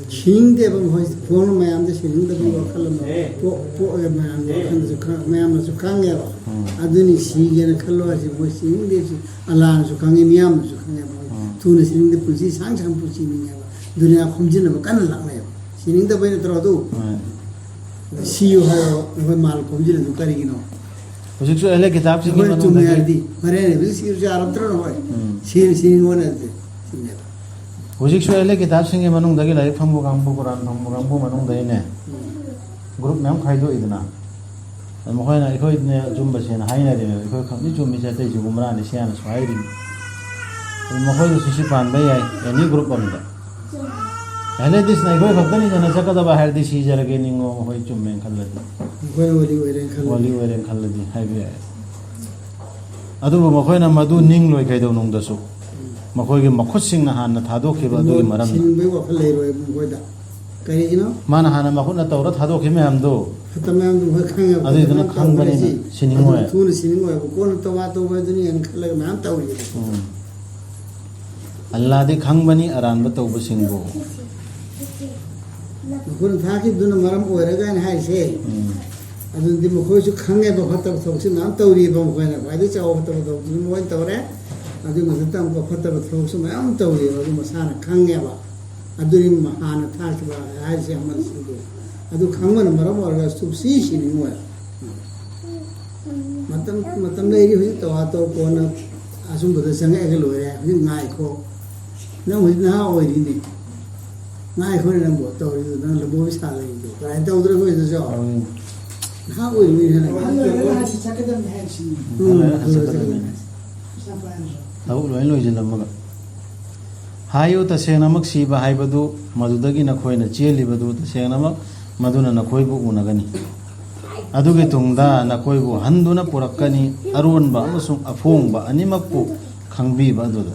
ꯁꯤꯅꯤꯡꯗꯦꯕ ꯃꯈꯣꯏ꯫ ꯐꯣꯟ ꯃꯌꯥꯝꯗ ꯁꯤꯅꯤꯡꯗꯕꯒꯤ ꯋꯥꯈꯜ ꯑꯃ ꯄꯣꯛ-, ꯄꯣꯛꯑꯦ ꯃꯌꯥꯝꯒꯤ ꯋꯥꯈꯜꯗꯁꯨ ꯈ-, ꯃꯌꯥꯝꯅꯁꯨ ꯈꯪꯉꯦꯕ꯫ ꯎꯝ꯫ ꯑꯗꯨꯅꯤ ꯁꯤꯒꯦꯅ ꯈꯜꯂꯣ ꯍꯥꯏꯁꯦ ꯃꯣꯏ ꯁꯤꯅꯤꯡꯗꯦ ꯁꯤ꯫ ꯑꯜꯂꯥꯅꯁꯨ ꯈꯪꯉꯦ, ꯃꯤꯌꯥꯝꯅꯁꯨ ꯈꯪꯉꯦꯕ ꯃꯣꯏ꯫ ꯎꯝ꯫ ꯊꯨꯅ ꯁꯤꯅꯤꯡꯗꯦ, ꯄꯨꯟꯁꯤ ꯁꯥꯡ ꯁꯥꯡ ꯄꯨꯟꯁꯤꯅꯤꯡꯉꯦꯕ꯫ ꯗꯨꯅꯤꯌꯥ ꯈꯣꯝꯖꯤꯟꯅꯕ ꯀꯟꯅ ꯂꯥꯛꯅꯩꯕ꯫ ꯁꯤꯅꯤꯡꯗꯕꯩ ꯅꯠꯇ꯭ꯔꯣ ꯑꯗꯨ? ꯎꯝ꯫ ꯁꯤꯌꯨ ꯍꯥꯏꯔꯣ, ꯅꯈꯣꯏ ꯃꯥꯜ ꯈꯣꯝꯖꯤꯜꯂꯤꯗꯨ ꯀꯔꯤꯒꯤꯅꯣ? ꯍꯧꯖꯤꯛꯁꯨ ꯑꯍꯂꯦ ꯀꯤꯇꯥꯕꯁꯤꯡꯒꯤ ꯅꯈꯣꯏꯅ ꯆꯨꯝꯃꯦ ꯃꯅꯨꯡꯗꯒꯤ ꯍꯥꯏꯔꯗꯤ ꯐꯔꯦꯅꯦ, ꯍꯧꯖꯤꯛ ꯁꯤꯔꯁꯨ ꯌꯥꯔꯝꯗ꯭ꯔꯣ ꯅꯈꯣꯏ? ꯎꯝ꯫ ꯁꯤ-, ꯁꯤꯅꯤꯡꯉꯣꯅꯦ ꯑꯗꯨꯗꯤ꯫ ꯁꯤꯅꯦꯕ꯫ ꯍꯧꯖꯤꯛꯁꯨ ꯑꯍꯂꯦ ꯀꯤꯇꯥꯕꯁꯤꯡꯒꯤ ꯃꯅꯨꯡꯗꯒꯤ ꯂꯥꯏꯔꯤꯛ ꯐꯪꯕ ꯀꯥꯡꯕꯨ, ꯀꯨꯔꯥꯟ ꯐꯪꯕ ꯀꯥꯡꯕꯨ ꯃꯅꯨꯡꯗꯒꯤꯅꯦ, ꯎꯝ꯫ ꯒ꯭ꯔꯨꯞ ꯃꯌꯥꯝ ꯈꯥꯏꯗꯣꯛꯏꯗꯅ꯫ ꯑꯗꯨ ꯃꯈꯣꯏꯅ ꯑꯩꯈꯣꯏꯅꯦ ꯑꯆꯨꯝꯕꯁꯦꯅ ꯍꯥꯏꯅꯔꯤꯅꯦꯕ, ꯑꯩꯈꯣꯏ ꯈꯛꯅꯤ ꯆꯨꯝꯃꯤꯁꯦ, ꯑꯇꯩꯁꯤ ꯒꯨꯝꯔꯥꯅꯤ ꯁꯤꯌꯥꯅꯁꯨ ꯍꯥꯏꯔꯤꯅꯤ꯫ ꯑꯗꯨ ꯃꯈꯣꯏꯗꯁꯨ ꯁꯤ ꯄꯥꯟꯕ ꯌꯥꯏ, ꯑꯦꯅꯤ ꯒ꯭ꯔꯨꯞ ꯑꯃꯗ꯫ ꯑꯍꯂꯦ ꯍꯗꯤꯁꯅ ꯑꯩꯈꯣꯏ ꯈꯛꯇꯅꯤ ꯆꯠꯅ ꯆꯠꯀꯗꯕ ꯍꯥꯏꯔꯗꯤ ꯁꯤꯖꯔꯒꯦ ꯅꯤꯡꯉꯣ, ꯃꯈꯣꯏ ꯆꯨꯝꯃꯦꯅ ꯈꯜꯂꯗꯤ꯫ ꯃꯈꯣꯏꯅ ꯑꯣꯂꯤ ꯑꯣꯏꯔꯦꯅ ꯈꯜꯂꯗꯤ꯫ ꯑꯣꯂꯤ ꯑꯣꯏꯔꯦꯅ ꯈꯜꯂꯗꯤ ꯍꯥꯏꯕ ꯌꯥꯏ꯫ ꯑꯗꯨꯕꯨ ꯃꯈꯣꯏꯅ ꯃꯗꯨ ꯅꯤꯡꯂꯣꯏ ꯀꯩꯗꯧꯅꯨꯡꯗꯁꯨ꯫ ꯃꯈꯣꯏꯒꯤ ꯃꯈꯨꯠꯁꯤꯡꯅ ꯍꯥꯟꯅ ꯊꯥꯗꯣꯛꯈꯤꯕ ꯑꯗꯨꯒꯤ ꯃꯔꯝꯅ꯫ ꯁꯤꯅꯤꯡꯕꯒꯤ ꯋꯥꯈꯜ ꯂꯩꯔꯣꯏ ꯃꯈꯣꯏꯗ꯫ ꯀꯔꯤꯒꯤꯅꯣ? ꯃꯥꯅ ꯍꯥꯟꯅ ꯃꯈꯨꯠꯅ ꯇꯧꯔ ꯊꯥꯗꯣꯛꯈꯤꯕ ꯃꯌꯥꯝꯗꯣ꯫ ꯐꯠꯇ ꯃꯌꯥꯝꯗꯣ ꯃꯈꯣꯏ ꯈꯪꯉꯦꯕ, ꯑꯗꯨꯏꯗꯨꯅ ꯐꯠꯇ ꯃꯌꯥꯝ ꯈꯪꯕꯅꯤꯅ ꯇꯧꯔꯦ ꯁꯤ꯫ ꯁꯤꯅꯤꯡꯉꯣꯏ꯫ ꯑꯗꯨ ꯊꯨꯅ ꯁꯤꯅꯤꯡꯉꯣꯏꯕ, ꯀꯣꯟꯅ ꯇꯧꯕ ꯇꯧꯕ ꯑꯗꯨꯅꯤ ꯍꯥꯏꯅ ꯈꯜꯂꯒ ꯃꯌꯥꯝ ꯇꯧꯔꯤꯕ꯫ ꯎꯝ꯫ ꯑꯜꯂꯥꯗꯤ ꯈꯪꯕꯅꯤ ꯑꯔꯥꯟꯕ ꯇꯧꯕꯁꯤꯡꯕꯨ꯫ ꯃꯈꯣꯏꯅ ꯊꯥꯈꯤꯕꯗꯨꯅ ꯃꯔꯝ ꯑꯣꯏꯔꯒ ꯍꯥꯏꯅ ꯍꯥꯏꯔꯤꯁꯦ꯫ ꯎꯝ꯫ ꯑꯗꯨꯗꯤ ꯃꯈꯣꯏꯁꯨ ꯈꯪꯉꯦꯕ ꯐꯠꯇꯕ ꯊꯕꯛꯁꯤ ꯃꯌꯥꯝ ꯇꯧꯔꯤꯕ, ꯃꯈꯣꯏꯅ ꯈ꯭ꯋꯥꯏꯗꯒꯤ ꯆꯥꯎꯕ ꯐꯠꯇꯕ ꯊꯕꯛꯇꯨ ꯃꯣꯏꯅ ꯇꯧꯔꯦ꯫ ꯑꯗꯨꯒꯤ ꯃꯊꯛꯇ ꯑꯃꯨꯛꯀ ꯐꯠꯇꯕ ꯊꯕꯛꯁꯨ ꯃꯌꯥꯝ ꯇꯧꯔꯤꯕ, ꯑꯗꯨ ꯃꯁꯥꯅ ꯈꯪꯉꯦꯕ꯫ ꯑꯗꯨꯅꯤ ꯍꯥꯟꯅ ꯊꯥꯈꯤꯕ ꯍꯥꯏꯔꯤꯁꯦ ꯑꯃꯅꯁꯤꯡꯗꯨ꯫ ꯑꯗꯨ ꯈꯪꯕꯅ ꯃꯔꯝ ꯑꯣꯏꯔꯒ ꯁꯨꯛꯁꯤ ꯁꯤꯅꯤꯡꯉꯣꯏ꯫ ꯃꯇꯝ, ꯃꯇꯝ ꯂꯩꯔꯤ ꯍꯧꯖꯤꯛ ꯇꯧꯔ ꯇꯧꯔ ꯀꯣꯟꯅ ꯑꯆꯨꯝꯕꯗ ꯆꯪꯉꯛꯑꯒ ꯂꯣꯏꯔꯦ꯫ ꯍꯧꯖꯤꯛ ꯉꯥꯏꯈꯣ꯫ ꯅꯪ ꯍꯧꯖꯤꯛ ꯅꯍꯥ ꯑꯣꯏꯔꯤꯅꯦ꯫ ꯉꯥꯏꯈꯣꯅꯦ ꯅꯪꯕꯨ ꯇꯧꯔꯤꯗꯨ, ꯅꯪ ꯂꯨꯍꯣꯡꯕ ꯁꯥ ꯂꯩꯔꯤꯗꯣ꯫ ꯀꯃꯥꯏꯅ ꯇꯧꯗ꯭ꯔꯒ ꯑꯣꯏꯗꯣꯏꯁꯨ? ꯎꯝ꯫ ꯅꯍꯥ ꯑꯣꯏꯔꯤꯕꯅꯤ ꯍꯦꯟꯅ ꯑꯍꯜ ꯑꯣꯏꯔꯒꯅ ꯍꯥꯟꯅ ꯆꯠꯀꯗꯕꯅꯤ ꯍꯥꯏꯔꯤꯁꯤꯅꯤ꯫ ꯎꯝ, ꯑꯍꯜ ꯑꯣꯏꯔꯒ ꯍꯥꯟꯅ ꯆꯠꯀꯗꯕꯅꯤ꯫ ꯄꯩꯁꯥ ꯄꯥꯏꯔꯁꯨ꯫ ꯊꯕꯛ ꯂꯣꯏ ꯂꯣꯏꯁꯤꯜꯂꯝꯃꯒ꯫ ꯍꯥꯏꯌꯨ, ꯇꯁꯦꯡꯅꯃꯛ ꯁꯤꯕ ꯍꯥꯏꯕꯗꯨ ꯃꯗꯨꯗꯒꯤ ꯅꯈꯣꯏꯅ ꯆꯦꯜꯂꯤꯕꯗꯨ ꯇꯁꯦꯡꯅꯃꯛ ꯃꯗꯨꯅ ꯅꯈꯣꯏꯕꯨ ꯎꯅꯒꯅꯤ꯫ ꯑꯗꯨꯒꯤ ꯇꯨꯡꯗ ꯅꯈꯣꯏꯕꯨ ꯍꯟꯗꯨꯅ ꯄꯨꯔꯛꯀꯅꯤ, ꯑꯔꯣꯟꯕ ꯑꯃꯁꯨꯡ ꯑꯐꯣꯡꯕ ꯑꯅꯤꯃꯛꯄꯨ ꯈꯪꯕꯤꯕ ꯑꯗꯨꯗ꯫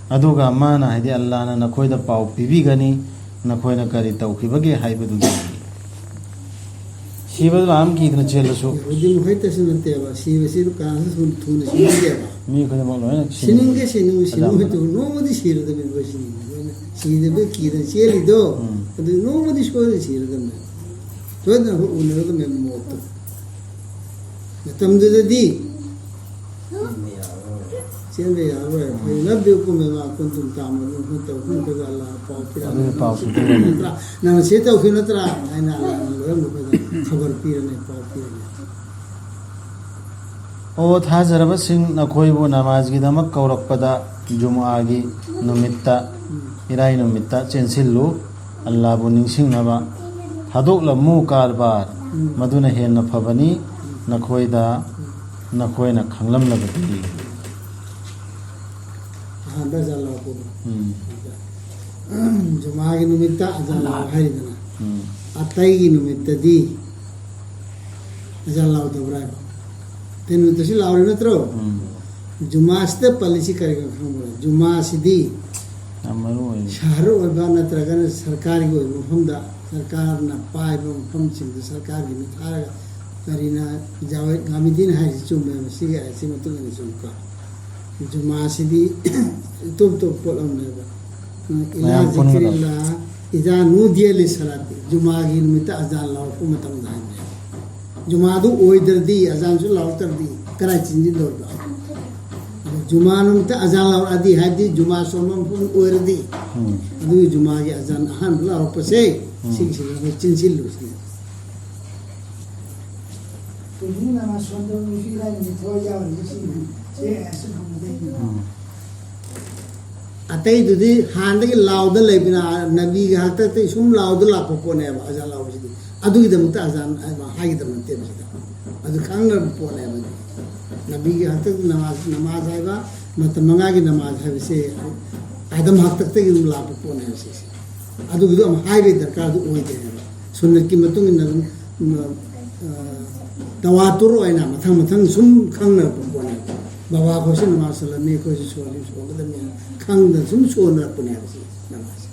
ꯑꯗꯨꯒ ꯃꯥꯅ, ꯍꯥꯏꯗꯤ ꯑꯜꯂꯥꯍꯅ, ꯅꯈꯣꯏꯗ ꯄꯥꯎ ꯄꯤꯕꯤꯒꯅꯤ, ꯅꯈꯣꯏꯅ ꯀꯔꯤ ꯇꯧꯈꯤꯕꯒꯦ ꯍꯥꯏꯕꯗꯨꯒꯤ꯫ ꯁꯤꯕꯗ ꯂꯥꯝ ꯀꯤꯗꯅ ꯆꯦꯜꯂꯁꯨ꯫ ꯌꯍꯨꯗꯤ ꯃꯈꯩꯇꯁꯨ ꯅꯠꯇꯦꯕ, ꯁꯤꯕꯁꯤ ꯀꯅꯥꯁꯨ ꯊꯨ-, ꯊꯨꯅ ꯁꯤꯅꯤꯡꯗꯦꯕ꯫ ꯃꯤ ꯈꯨꯗꯤꯡꯃꯛ ꯂꯣꯏꯅ ꯁꯤꯅꯤꯡ-, ꯁꯤꯅꯤꯡꯒꯦ ꯁꯤꯅꯤꯡꯉꯨ, ꯁꯤꯅꯤꯡꯉꯨ ꯑꯌꯥꯝꯕꯅ꯫ ꯍꯥꯏꯗꯨ ꯅꯣꯡꯃꯗꯤ ꯁꯤꯔꯗꯕꯅꯤ, ꯑꯩꯈꯣꯏ ꯁꯤꯅꯤꯡꯉꯤ꯫ ꯑꯩꯈꯣꯏꯅ ꯁꯤꯗꯕ ꯀꯤꯗꯅ ꯆꯦꯜꯂꯤꯗꯣ, ꯎꯝ꯫ ꯑꯗꯨ ꯅꯣꯡꯃꯗꯤ ꯁꯣꯏꯗꯅ ꯁꯤꯔꯗꯕꯅꯦ꯫ ꯁꯣꯏꯗꯅ ꯑꯩꯈꯣꯏ ꯎꯅꯔꯗꯕꯅꯦ ꯃꯣꯠꯇꯣ꯫ ꯃꯇꯝꯗꯨꯗꯗꯤ ꯆꯦꯟꯕ ꯌꯥꯔꯣꯏ꯫ "ꯐꯩꯅ ꯕꯤꯀꯨꯝ ꯃꯥ ꯀꯨꯟꯇꯨꯝ ꯇꯥꯃꯔꯨꯟ" ꯇꯧꯈꯤꯕꯗ ꯑꯜꯂꯥꯍ ꯄꯥꯎ ꯄꯤꯔꯛꯑꯦ꯫ ꯑꯗꯨꯅ ꯄꯥꯎꯁꯨ ꯄꯤꯔꯛꯑꯦ꯫ ꯅꯠꯇ꯭ꯔꯥ? "ꯅꯪꯅ ꯁꯤ ꯇꯧꯈꯤꯕ ꯅꯠꯇ꯭ꯔꯥ?" ꯍꯥꯏꯅ ꯑꯜꯂꯥꯍꯅ ꯂꯣꯏꯅꯃꯛ ꯑꯩꯈꯣꯏꯗ ꯈꯕꯔ ꯄꯤꯔꯅꯤ, ꯄꯥꯎ ꯄꯤꯔꯅꯤ꯫ ꯑꯣ ꯊꯥꯖꯔꯕꯁꯤꯡ, ꯅꯈꯣꯏꯕꯨ ꯅꯃꯥꯖꯒꯤꯗꯃꯛ ꯀꯧꯔꯛꯄꯗ ꯖꯨꯃꯥꯒꯤ ꯅꯨꯃꯤꯠꯇ, ꯎꯝ꯫ ꯏꯔꯥꯏ ꯅꯨꯃꯤꯠꯇ ꯆꯦꯟꯁꯤꯜꯂꯨ꯫ ꯑꯜꯂꯥꯍꯕꯨ ꯅꯤꯡꯁꯤꯡꯅꯕ ꯊꯥꯗꯣꯛꯂꯝꯃꯨ꯫ ꯀꯔꯕꯥꯔ ꯎꯝ꯫ ꯃꯗꯨꯅ ꯍꯦꯟꯅ ꯐꯕꯅꯤ꯫ ꯎꯝ꯫ ꯅꯈꯣꯏꯗ, ꯎꯝ꯫ ꯅꯈꯣꯏꯅ ꯈꯪꯂꯝꯂꯕꯗꯤ꯫ ꯑꯍꯥꯟꯕ ꯑꯖꯥꯟ ꯂꯥꯎꯔꯛꯄꯗꯣ꯫ ꯎꯝ꯫ ꯖꯨꯃꯥꯒꯤ ꯅꯨꯃꯤꯠꯇ ꯑꯖꯥꯟ ꯂꯥꯎ ꯍꯥꯏꯔꯤꯗꯅ꯫ ꯎꯝ꯫ ꯑꯇꯩꯒꯤ ꯅꯨꯃꯤꯠꯇꯗꯤ ꯑꯖꯥꯟ ꯂꯥꯎꯗꯕ꯭ꯔꯥ ꯍꯥꯏꯕ? ꯑꯇꯩ ꯅꯨꯃꯤꯠꯇꯁꯨ ꯂꯥꯎꯔꯤ ꯅꯠꯇ꯭ꯔꯣ? ꯎꯝ꯫ ꯖꯨꯃꯥꯁꯤꯗ ꯄꯜꯂꯤꯁꯤ ꯀꯔꯤꯒꯤꯅꯣ ꯈꯪꯕ꯭ꯔꯥ? ꯖꯨꯃꯥꯁꯤꯗꯤ ꯌꯥꯝ ꯃꯔꯨ ꯑꯣꯏ꯫ ꯁꯍꯔ ꯑꯣꯏꯕ ꯅꯠꯇ꯭ꯔꯒꯅ ꯁꯔꯀꯥꯔꯒꯤ ꯑꯣꯏꯕ ꯃꯐꯝꯗ, ꯁꯔꯀꯥꯔꯅ ꯄꯥꯏꯕ ꯃꯐꯝꯁꯤꯡꯗ ꯁꯔꯀꯥꯔꯒꯤ ꯃꯤ ꯊꯥꯔꯒ, ꯀꯔꯤꯅ ꯖꯥꯋꯦꯗ ꯒꯥꯃꯤꯗꯤꯟ ꯍꯥꯏꯔꯤꯁꯤ ꯆꯨꯝꯃꯦꯕ, ꯁꯤꯒꯤ ꯑꯥꯌꯠꯁꯤ ꯃꯇꯨꯡ ꯏꯟꯅ ꯆꯨꯝꯃꯤꯀꯣ꯫ ꯖꯨꯃꯥꯁꯤꯗꯤ ꯏꯇꯣꯞ ꯇꯣꯞꯄ ꯄꯣꯠ ꯑꯃꯅꯦꯕ꯫ ꯏꯂꯥ ꯃꯌꯥꯝ ꯄꯨꯟꯒꯗꯕ꯫ ꯖꯤꯀ꯭ꯔꯤꯜꯂꯥ, ꯏꯖꯥ ꯅꯨꯗꯤꯌ ꯂꯤꯁꯂꯥꯇꯤ꯫ ꯖꯨꯃꯥꯒꯤ ꯅꯨꯃꯤꯠꯇ ꯑꯖꯥꯟ ꯂꯥꯎꯔꯛꯄ ꯃꯇꯝꯗ ꯍꯥꯏꯕꯅꯦ꯫ ꯖꯨꯃꯥꯗꯨ ꯑꯣꯏꯗ꯭ꯔꯗꯤ, ꯑꯖꯥꯟꯁꯨ ꯂꯥꯎꯔꯛꯇ꯭ꯔꯗꯤ ꯀꯗꯥꯏ ꯆꯦꯟꯁꯤꯟꯗꯧꯔꯤꯕ? ꯑꯗꯣ ꯖꯨꯃꯥ ꯅꯨꯃꯤꯠꯇ ꯑꯖꯥꯟ ꯂꯥꯎꯔꯛꯑꯗꯤ, ꯍꯥꯏꯕꯗꯤ ꯖꯨꯃꯥ ꯁꯣꯟꯕ ꯃꯐꯝ ꯑꯣꯏꯔꯗꯤ, ꯎꯝ꯫ ꯑꯗꯨꯒꯤ ꯖꯨꯃꯥꯒꯤ ꯑꯖꯥꯟ ꯑꯍꯥꯟꯕ ꯂꯥꯎꯔꯛꯄꯁꯦ, ꯎꯝ꯫ ꯁꯤꯒꯤꯁꯤꯗ ꯑꯩꯈꯣꯏ ꯆꯦꯟꯁꯤꯜꯂꯨ ꯁꯤꯅꯤ꯫ ꯇꯨꯃꯤꯟꯅ ꯁꯣꯟꯗꯕ ꯅꯨꯄꯤ ꯂꯥꯏꯅ ꯊꯋꯥꯏ ꯌꯥꯎꯔꯤꯕꯁꯤꯡ ꯆꯦ ꯑꯁꯤ ꯐꯪꯕꯗꯒꯤ꯫ ꯎꯝ꯫ ꯑꯇꯩꯗꯨꯗꯤ ꯍꯥꯟꯅꯗꯒꯤ ꯂꯥꯎꯗ ꯂꯩꯕꯅ, ꯅꯕꯤꯒꯤ ꯍꯥꯛꯇꯛꯇꯒꯤ ꯁꯨꯝ ꯂꯥꯎꯗ ꯂꯥꯛꯄ ꯄꯣꯠꯅꯦꯕ, ꯑꯖꯥꯟ ꯂꯥꯎꯕꯁꯤꯗꯤ꯫ ꯑꯗꯨꯒꯤꯗꯃꯛꯇ ꯑꯖꯥꯟ ꯍꯥꯏꯕ ꯍꯥꯏꯒꯗꯕ ꯅꯠꯇꯦꯕ ꯁꯤꯗ꯫ ꯑꯗꯨ ꯈꯪꯅꯔꯕ ꯄꯣꯠꯅꯦꯕ꯫ ꯅꯕꯤꯒꯤ ꯍꯥꯛꯇꯛꯇ ꯅꯃꯥꯖ, ꯅꯃꯥꯖ ꯍꯥꯏꯕ, ꯃꯇꯝ ꯃꯉꯥꯒꯤ ꯅꯃꯥꯖ ꯍꯥꯏꯕꯁꯦ ꯑꯥꯗꯝ ꯍꯥꯛꯇꯛꯇꯒꯤ ꯑꯗꯨꯝ ꯂꯥꯛꯄ ꯄꯣꯠꯅꯦꯕ ꯁꯤꯁꯦ꯫ ꯑꯗꯨꯒꯤꯗꯣ ꯑꯃꯨꯛ ꯍꯥꯏꯕꯒꯤ ꯗꯔꯀꯥꯔꯗꯨ ꯑꯣꯏꯗꯦ ꯍꯥꯏꯕ꯫ ꯁꯨꯟꯅꯠꯀꯤ ꯃꯇꯨꯡ ꯏꯟꯅ ꯑꯗꯨꯝ, ꯎꯝ, ꯑ, ꯇꯋꯥꯇꯨꯔ ꯑꯣꯏꯅ ꯃꯊꯪ ꯃꯊꯪ ꯁꯨꯝ ꯈꯪꯅꯔꯛꯄ ꯄꯣꯠꯅꯦꯕ꯫ ꯕꯕꯥ ꯈꯣꯏꯁꯨ ꯅꯃꯥꯖ ꯁꯣꯜꯂꯝꯃꯤ, ꯑꯩꯈꯣꯏꯁꯨ ꯁꯣꯜꯂꯤ, ꯁꯣꯟꯒꯗꯕꯅꯤ ꯈꯪꯗꯅ ꯁꯨꯝ ꯁꯣꯟꯅꯔꯛꯄꯅꯦꯕ ꯁꯤ ꯅꯃꯥꯖꯁꯦ꯫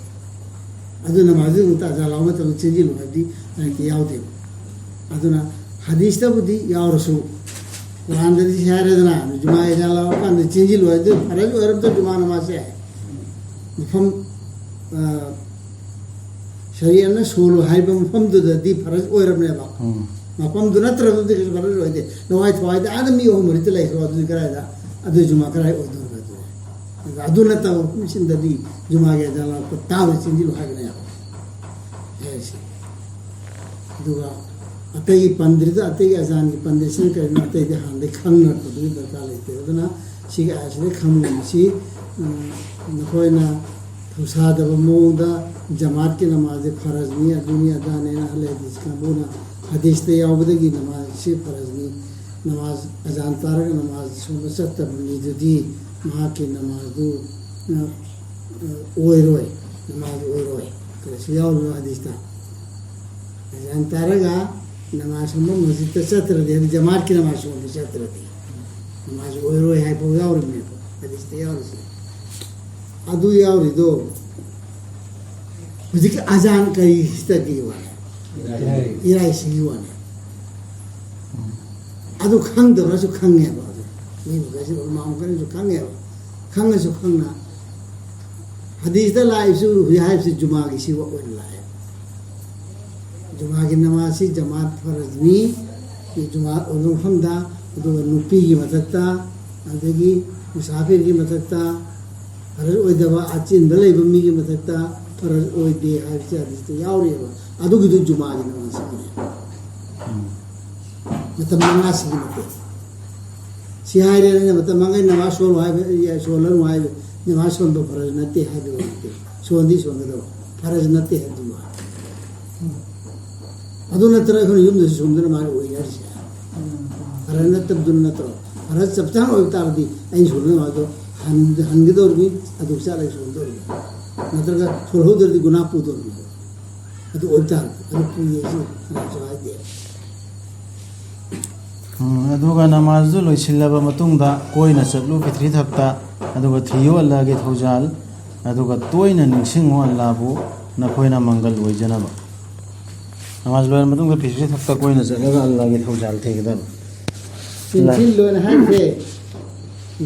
ꯑꯗꯨ ꯅꯃꯥꯖꯗꯨ ꯑꯃꯨꯛꯇ ꯑꯖꯥꯟ ꯂꯥꯎꯕ ꯃꯇꯝꯗ ꯆꯦꯟꯁꯤꯜꯂꯨ ꯍꯥꯏꯕꯗꯤ ꯂꯥꯏꯔꯤꯛꯇ ꯌꯥꯎꯗꯦꯕ꯫ ꯑꯗꯨꯅ ꯍꯗꯤꯁꯇꯕꯨꯗꯤ ꯌꯥꯎꯔꯁꯨ, ꯀꯨꯔꯥꯟꯗꯗꯤ ꯁꯤ ꯍꯥꯏꯔꯦꯗꯅ, ꯖꯨꯃꯥ ꯑꯖꯥꯟ ꯂꯥꯎꯔꯀꯥꯟꯗ ꯆꯦꯟꯁꯤꯜꯂꯨ ꯍꯥꯏꯗꯨ ꯐꯔꯖ ꯑꯣꯏꯔꯕꯗ ꯖꯨꯃꯥ ꯅꯃꯥꯖꯁꯦ ꯃꯐꯝ, ꯑ, ꯁꯔꯤꯌꯠꯅ ꯁꯣꯜꯂꯨ ꯍꯥꯏꯕ ꯃꯐꯝꯗꯨꯗꯗꯤ ꯐꯔꯖ ꯑꯣꯏꯔꯕꯅꯦꯕ꯫ ꯎꯝ꯫ ꯃꯐꯝꯗꯨ ꯅꯠꯇ꯭ꯔꯒꯗꯤ ꯀꯩꯁꯨ ꯐꯔꯖ ꯑꯣꯏꯗꯦ꯫ ꯂꯋꯥꯏ ꯊꯋꯥꯏꯗ ꯑꯥꯗ ꯃꯤ ꯑꯍꯨꯝ ꯃꯔꯤꯇ ꯂꯩꯈ꯭ꯔꯣ, ꯑꯗꯨꯗꯤ ꯀꯗꯥꯏꯗ, ꯑꯗꯨ ꯖꯨꯃꯥ ꯀꯗꯥꯏ ꯑꯣꯏꯗꯣꯔꯤꯕ ꯑꯗꯨꯗꯤ? ꯑꯗꯨ ꯅꯠꯇꯕ ꯃꯐꯝꯁꯤꯡꯗꯗꯤ ꯖꯨꯃꯥꯒꯤ ꯑꯖꯥꯟ ꯂꯥꯎꯔꯛꯄ ꯇꯥꯕ ꯆꯦꯟꯁꯤꯜꯂꯨ ꯍꯥꯏꯕꯅꯦꯕ꯫ ꯍꯥꯏꯔꯤꯁꯦ꯫ ꯑꯗꯨꯒ ꯑꯇꯩꯒꯤ ꯄꯟꯗ꯭ꯔꯤꯗ, ꯑꯇꯩꯒꯤ ꯑꯖꯥꯟꯒꯤ ꯄꯟꯗ꯭ꯔꯤꯁꯤꯅ ꯀꯔꯤꯅꯣ? ꯑꯇꯩꯗꯤ ꯍꯥꯟꯅꯗꯩ ꯈꯪꯅꯔꯛꯄꯗꯨꯒꯤ ꯗꯔꯀꯥꯔ ꯂꯩꯇꯦ꯫ ꯑꯗꯨꯅ ꯁꯤꯒꯤ ꯑꯥꯌꯠꯁꯤꯗ ꯈꯪꯕ ꯉꯝꯃꯤ꯫ ꯁꯤ, ꯎꯝ, ꯅꯈꯣꯏꯅ ꯊꯧꯁꯥꯗꯕ ꯃꯑꯣꯡꯗ ꯖꯃꯥꯠꯀꯤ ꯅꯃꯥꯖꯁꯦ ꯐꯔꯖꯅꯤ, ꯑꯗꯨꯅꯤ ꯑꯗꯥꯅꯦꯅ ꯑꯍꯜ ꯍꯗꯤꯁ ꯀꯥꯡꯕꯨꯅ ꯍꯗꯤꯁꯇ ꯌꯥꯎꯕꯗꯒꯤ ꯅꯃꯥꯖꯁꯤ ꯐꯔꯖꯅꯤ, ꯅꯃꯥꯖ ꯑꯖꯥꯟ ꯇꯥꯔꯒ ꯅꯃꯥꯖ ꯁꯣꯟꯕ ꯆꯠꯇꯕ ꯃꯤꯗꯨꯗꯤ ꯃꯍꯥꯛꯀꯤ ꯅꯃꯥꯖꯗꯨ, ꯑ, ꯑ, ꯑꯣꯏꯔꯣꯏ, ꯅꯃꯥꯖ ꯑꯣꯏꯔꯣꯏ꯫ ꯀꯔꯤꯁꯨ ꯌꯥꯎꯔꯤꯕ ꯍꯗꯤꯁꯇ꯫ ꯑꯖꯥꯟ ꯇꯥꯔꯒ ꯅꯃꯥꯖ ꯁꯣꯟꯕ ꯃꯁꯖꯤꯗꯇ ꯆꯠꯇ꯭ꯔꯗꯤ, ꯍꯥꯏꯗꯤ ꯖꯃꯥꯠꯀꯤ ꯅꯃꯥꯖ ꯁꯣꯟꯕ ꯆꯠꯇ꯭ꯔꯗꯤ ꯅꯃꯥꯖ ꯑꯣꯏꯔꯣꯏ ꯍꯥꯏꯕ ꯌꯥꯎꯔꯤꯕꯅꯦꯕ ꯍꯗꯤꯁꯇ ꯌꯥꯎꯔꯤꯁꯦ꯫ ꯑꯗꯨ ꯌꯥꯎꯔꯤꯗꯣ ꯍꯧꯖꯤꯛꯀꯤ ꯑꯖꯥꯟ ꯀꯔꯤꯁꯤꯗꯒꯤ ꯋꯥꯅꯤ? ꯏꯔꯥꯏ꯫ ꯏꯔꯥꯏꯁꯤꯒꯤ ꯋꯥꯅꯤ꯫ ꯑꯗꯨ ꯈꯪꯗꯕ꯭ꯔꯁꯨ ꯈꯪꯉꯦꯕ꯫ ꯑꯗꯨ ꯃꯤ ꯃꯈꯩꯁꯤ ꯎꯂꯃꯥ ꯃꯈꯩꯅꯁꯨ ꯈꯪꯉꯦꯕ꯫ ꯈꯪꯉꯁꯨ ꯈꯪꯅ ꯍꯗꯤꯁꯇ ꯂꯥꯛꯏꯁꯨ ꯍꯧꯖꯤꯛ ꯍꯥꯏꯔꯤꯁꯤ ꯖꯨꯃꯥꯒꯤ ꯁꯤ ꯑꯣꯏꯅ ꯂꯥꯛꯑꯦ꯫ ꯖꯨꯃꯥꯒꯤ ꯅꯃꯥꯖꯁꯤ ꯖꯃꯥꯠ ꯐꯔꯖꯅꯤ꯫ ꯖꯨꯃꯥ ꯑꯣꯏꯕ ꯃꯐꯝꯗ, ꯑꯗꯨꯒ ꯅꯨꯄꯤꯒꯤ ꯃꯊꯛꯇ, ꯑꯗꯒꯤ ꯃꯨꯁꯥꯐꯤꯔꯒꯤ ꯃꯊꯛꯇ, ꯐꯔꯖ ꯑꯣꯏꯗꯕ ꯑꯆꯤꯟꯕ ꯂꯩꯕ ꯃꯤꯒꯤ ꯃꯊꯛꯇ ꯐꯔꯖ ꯑꯣꯏꯗꯦ ꯍꯥꯏꯕꯁꯤ ꯍꯗꯤꯁꯇ ꯌꯥꯎꯔꯤꯑꯕ꯫ ꯑꯗꯨꯒꯤꯗꯨ ꯖꯨꯃꯥꯒꯤ ꯅꯃꯥꯖ ꯑꯣꯏꯔꯦ꯫ ꯃꯇꯝ ꯃꯉꯥꯁꯤꯒꯤ ꯃꯇꯦꯡ꯫ ꯁꯤ ꯍꯥꯏꯔꯦ, ꯑꯩꯅ ꯃꯇꯝ ꯃꯉꯥꯒꯤ ꯅꯃꯥꯖ ꯁꯣꯜꯂꯣ ꯍꯥꯏꯕ, ꯁꯣꯜꯂꯅꯨ ꯍꯥꯏꯕ, ꯅꯃꯥꯖ ꯁꯣꯟꯕ ꯐꯔꯖ ꯅꯠꯇꯦ ꯍꯥꯏꯕ ꯅꯠꯇꯦ꯫ ꯁꯣꯟꯗꯤ ꯁꯣꯟꯒꯗꯕ, ꯐꯔꯖ ꯅꯠꯇꯦ ꯍꯥꯏꯕꯗꯨ ꯋꯥ꯫ ꯑꯗꯨ ꯅꯠꯇꯅ ꯑꯩꯈꯣꯏꯅ ꯌꯨꯝꯗꯁꯨ ꯁꯣꯟꯗꯅ ꯃꯥꯒꯤ ꯑꯣꯏꯅꯔꯤꯁꯦ꯫ ꯐꯔꯖ ꯅꯠꯇꯕꯗꯨꯅ ꯅꯠꯇ꯭ꯔꯣ? ꯐꯔꯖ ꯆꯞ ꯆꯥꯅ ꯑꯣꯏꯕ ꯇꯥꯔꯗꯤ ꯑꯩꯅ ꯁꯣꯟꯗꯅ ꯃꯥꯗꯣ ꯍꯟ-, ꯍꯟꯒꯗꯧꯔꯤꯕꯅꯤ, ꯑꯗꯨ ꯆꯠꯂꯒ ꯁꯣꯟꯗꯧꯔꯤꯕꯅꯤ꯫ ꯅꯠꯇ꯭ꯔꯒ ꯁꯣꯜꯍꯧꯗ꯭ꯔꯗꯤ ꯒꯨꯅꯥ ꯄꯨꯗꯧꯔꯤꯕꯅꯤ꯫ ꯑꯗꯨ ꯑꯣꯏꯕ ꯇꯥꯔꯗꯤ ꯑꯗꯨ ꯄꯨꯏ ꯍꯥꯏꯁꯤ ꯀꯅꯥꯁꯨ ꯍꯥꯏꯗꯦ꯫ ꯎꯝ, ꯑꯗꯨꯒ ꯅꯃꯥꯖꯗꯨ ꯂꯣꯏꯁꯤꯜꯂꯕ ꯃꯇꯨꯡꯗ ꯀꯣꯏꯅ ꯆꯠꯂꯨ ꯐꯤꯇ꯭ꯔꯤ ꯊꯛꯇ, ꯑꯗꯨꯒ ꯊꯤꯌꯨ ꯑꯜꯂꯥꯍꯒꯤ ꯊꯧꯖꯥꯜ, ꯑꯗꯨꯒ ꯇꯣꯏꯅ ꯅꯤꯡꯁꯤꯡꯉꯨ ꯑꯜꯂꯥꯍꯕꯨ ꯅꯈꯣꯏꯅ ꯃꯪꯒꯜ ꯑꯣꯏꯖꯅꯕ꯫ ꯅꯃꯥꯖ ꯂꯣꯏꯔ ꯃꯇꯨꯡꯗ ꯐꯤꯇ꯭ꯔꯤ ꯊꯛꯇ ꯀꯣꯏꯅ ꯆꯠꯂꯒ ꯑꯜꯂꯥꯍꯒꯤ ꯊꯧꯖꯥꯜ ꯊꯤꯒꯗꯕ꯫ ꯆꯦꯟꯁꯤꯜꯂꯣꯅ ꯍꯥꯏꯈ꯭ꯔꯦ꯫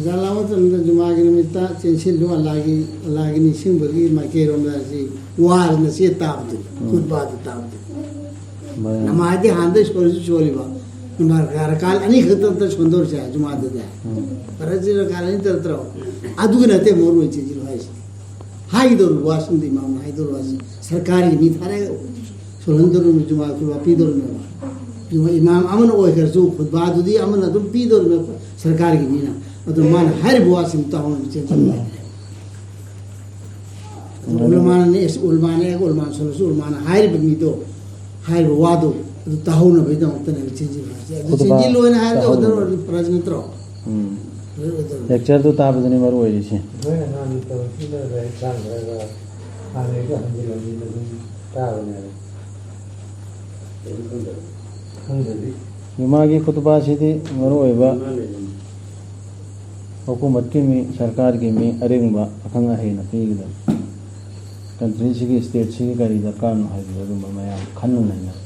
ꯖꯂꯥ ꯃꯇꯝꯗ ꯖꯨꯃꯥꯒꯤ ꯅꯨꯃꯤꯠꯇ ꯆꯦꯟꯁꯤꯜꯂꯨ, ꯑꯜꯂꯥꯒꯤ, ꯑꯜꯂꯥꯒꯤ ꯅꯤꯡꯁꯤꯡꯕꯒꯤ ꯃꯥꯏꯀꯩꯔꯣꯝꯗ ꯑꯁꯤ ꯋꯥꯔꯅ ꯆꯦ ꯇꯥꯕꯗꯨ, ꯎꯝ꯫ ꯈꯨꯠꯕꯥꯗꯨ ꯇꯥꯕꯗꯨ꯫ ꯃꯌꯥꯝ꯫ ꯅꯃꯥꯖꯗꯤ ꯍꯥꯟꯅꯗꯩ ꯁꯣꯜꯂꯁꯨ ꯁꯣꯜꯂꯤꯕ, ꯅꯃꯥꯖ ꯔꯀꯥꯜ ꯑꯅꯤꯈꯛꯇ ꯅꯠꯇ ꯁꯣꯟꯗꯧꯔꯤꯁꯦ ꯖꯨꯃꯥꯗꯗꯤ꯫ ꯎꯝ꯫ ꯐꯔꯖ ꯔꯀꯥꯜ ꯑꯅꯤ ꯅꯠꯇ꯭ꯔꯣ? ꯑꯗꯨꯒꯤ ꯅꯠꯇꯦ ꯃꯔꯨ ꯑꯣꯏꯅ ꯆꯦꯟꯁꯤꯜꯂꯨ ꯍꯥꯏꯁꯦ꯫ ꯍꯥꯏꯒꯗꯧꯔꯤꯕ ꯋꯥꯁꯤꯡꯗꯤ ꯏꯃꯥꯝꯅ ꯍꯥꯏꯗꯧꯔꯤꯕ ꯋꯥꯁꯤ ꯁꯔꯀꯥꯔꯒꯤ ꯃꯤ ꯊꯥꯔꯛꯑꯦ꯫ ꯁꯣꯜꯍꯟꯗꯧꯔꯤꯕ ꯖꯨꯃꯥ ꯈꯨꯠꯕꯥ ꯄꯤꯗꯧꯔꯤꯕꯅꯦꯕ꯫ ꯖꯨꯃꯥ ꯏꯃꯥꯝ ꯑꯃꯅ ꯑꯣꯏꯈ꯭ꯔꯁꯨ ꯈꯨꯠꯕꯥꯗꯨꯗꯤ ꯑꯃꯅ ꯑꯗꯨꯝ ꯄꯤꯗꯧꯔꯤꯕꯅꯦꯕ ꯁꯔꯀꯥꯔꯒꯤ ꯃꯤꯅ꯫ ꯑꯗꯨ ꯃꯥꯅ ꯍꯥꯏꯔꯤꯕ ꯋꯥꯁꯤꯡꯗꯨ ꯇꯥꯍꯧꯅꯕ ꯆꯦꯟꯁꯤꯟꯕ ꯍꯥꯏꯇꯥꯔꯦ꯫ ꯑꯗꯨ ꯎꯂꯃꯥꯅꯅꯦ, ꯑꯁ, ꯎꯂꯃꯥꯅꯦ, ꯎꯂꯃꯥ ꯁꯣꯜꯂꯁꯨ ꯎꯂꯃꯥꯅ ꯍꯥꯏꯔꯤꯕ ꯃꯤꯗꯣ, ꯍꯥꯏꯔꯤꯕ ꯋꯥꯗꯣ ꯑꯗꯨ ꯇꯥꯍꯧꯅꯕꯒꯤꯗꯃꯛꯇꯅꯦꯕ ꯆꯦꯟꯁꯤꯟꯕ ꯍꯥꯏꯁꯦ꯫ ꯑꯗꯨ ꯈꯨꯠꯕꯥ ꯆꯦꯟꯁꯤꯜꯂꯣꯏꯅ ꯍꯥꯏꯔꯗꯤ ꯇꯥꯍꯧꯅꯕ꯫ ꯑꯣꯗꯔ ꯑꯣꯏꯔꯗꯤ ꯐꯔꯁ ꯅꯠꯇ꯭ꯔꯣ? ꯎꯝ꯫ ꯂꯣꯏ ꯑꯣꯏꯗꯧꯔꯕꯅꯤ꯫ ꯂꯦꯛꯆꯔꯗꯨ ꯇꯥꯕꯗꯨꯅꯤ ꯃꯔꯨ ꯑꯣꯏꯔꯤꯁꯦ꯫ ꯅꯣꯏꯅ ꯉꯥꯡꯉꯤ ꯇꯧꯔꯤꯁꯤꯅ ꯂꯥꯏꯔꯤꯛ ꯇꯥꯡꯈ꯭ꯔꯒ ꯍꯥꯟꯅꯩꯗꯣ ꯍꯟꯖꯤꯜꯍꯟꯖꯤꯜ ꯑꯗꯨꯝ ꯇꯥꯕꯅꯦꯕ꯫ ꯀꯩꯝ ꯈꯪꯗꯕ꯫ ꯈꯪꯗꯕꯤ꯫ ꯖꯨꯃꯥꯒꯤ ꯈꯨꯇꯨꯕꯥꯁꯤꯗꯤ ꯃꯔꯨ ꯑꯣꯏꯕ ꯏꯃꯥ ꯂꯩꯕꯅꯤ꯫ ꯍꯨꯀꯨꯃꯠꯀꯤ ꯃꯤ, ꯁꯔꯀꯥꯔꯒꯤ ꯃꯤ, ꯑꯔꯤꯡꯕ ꯑꯈꯪ ꯑꯍꯩꯅ ꯄꯤꯒꯗꯕꯅꯤ꯫ ꯀꯟꯇ꯭ꯔꯤꯁꯤꯒꯤ, ꯁ꯭ꯇꯦꯠꯁꯤꯒꯤ ꯀꯔꯤ ꯗꯔꯀꯥꯔꯅꯣ ꯍꯥꯏꯕꯗꯣ ꯑꯗꯨꯝꯕ ꯃꯌꯥꯝ ꯈꯟꯅ ꯅꯩꯅꯕ꯫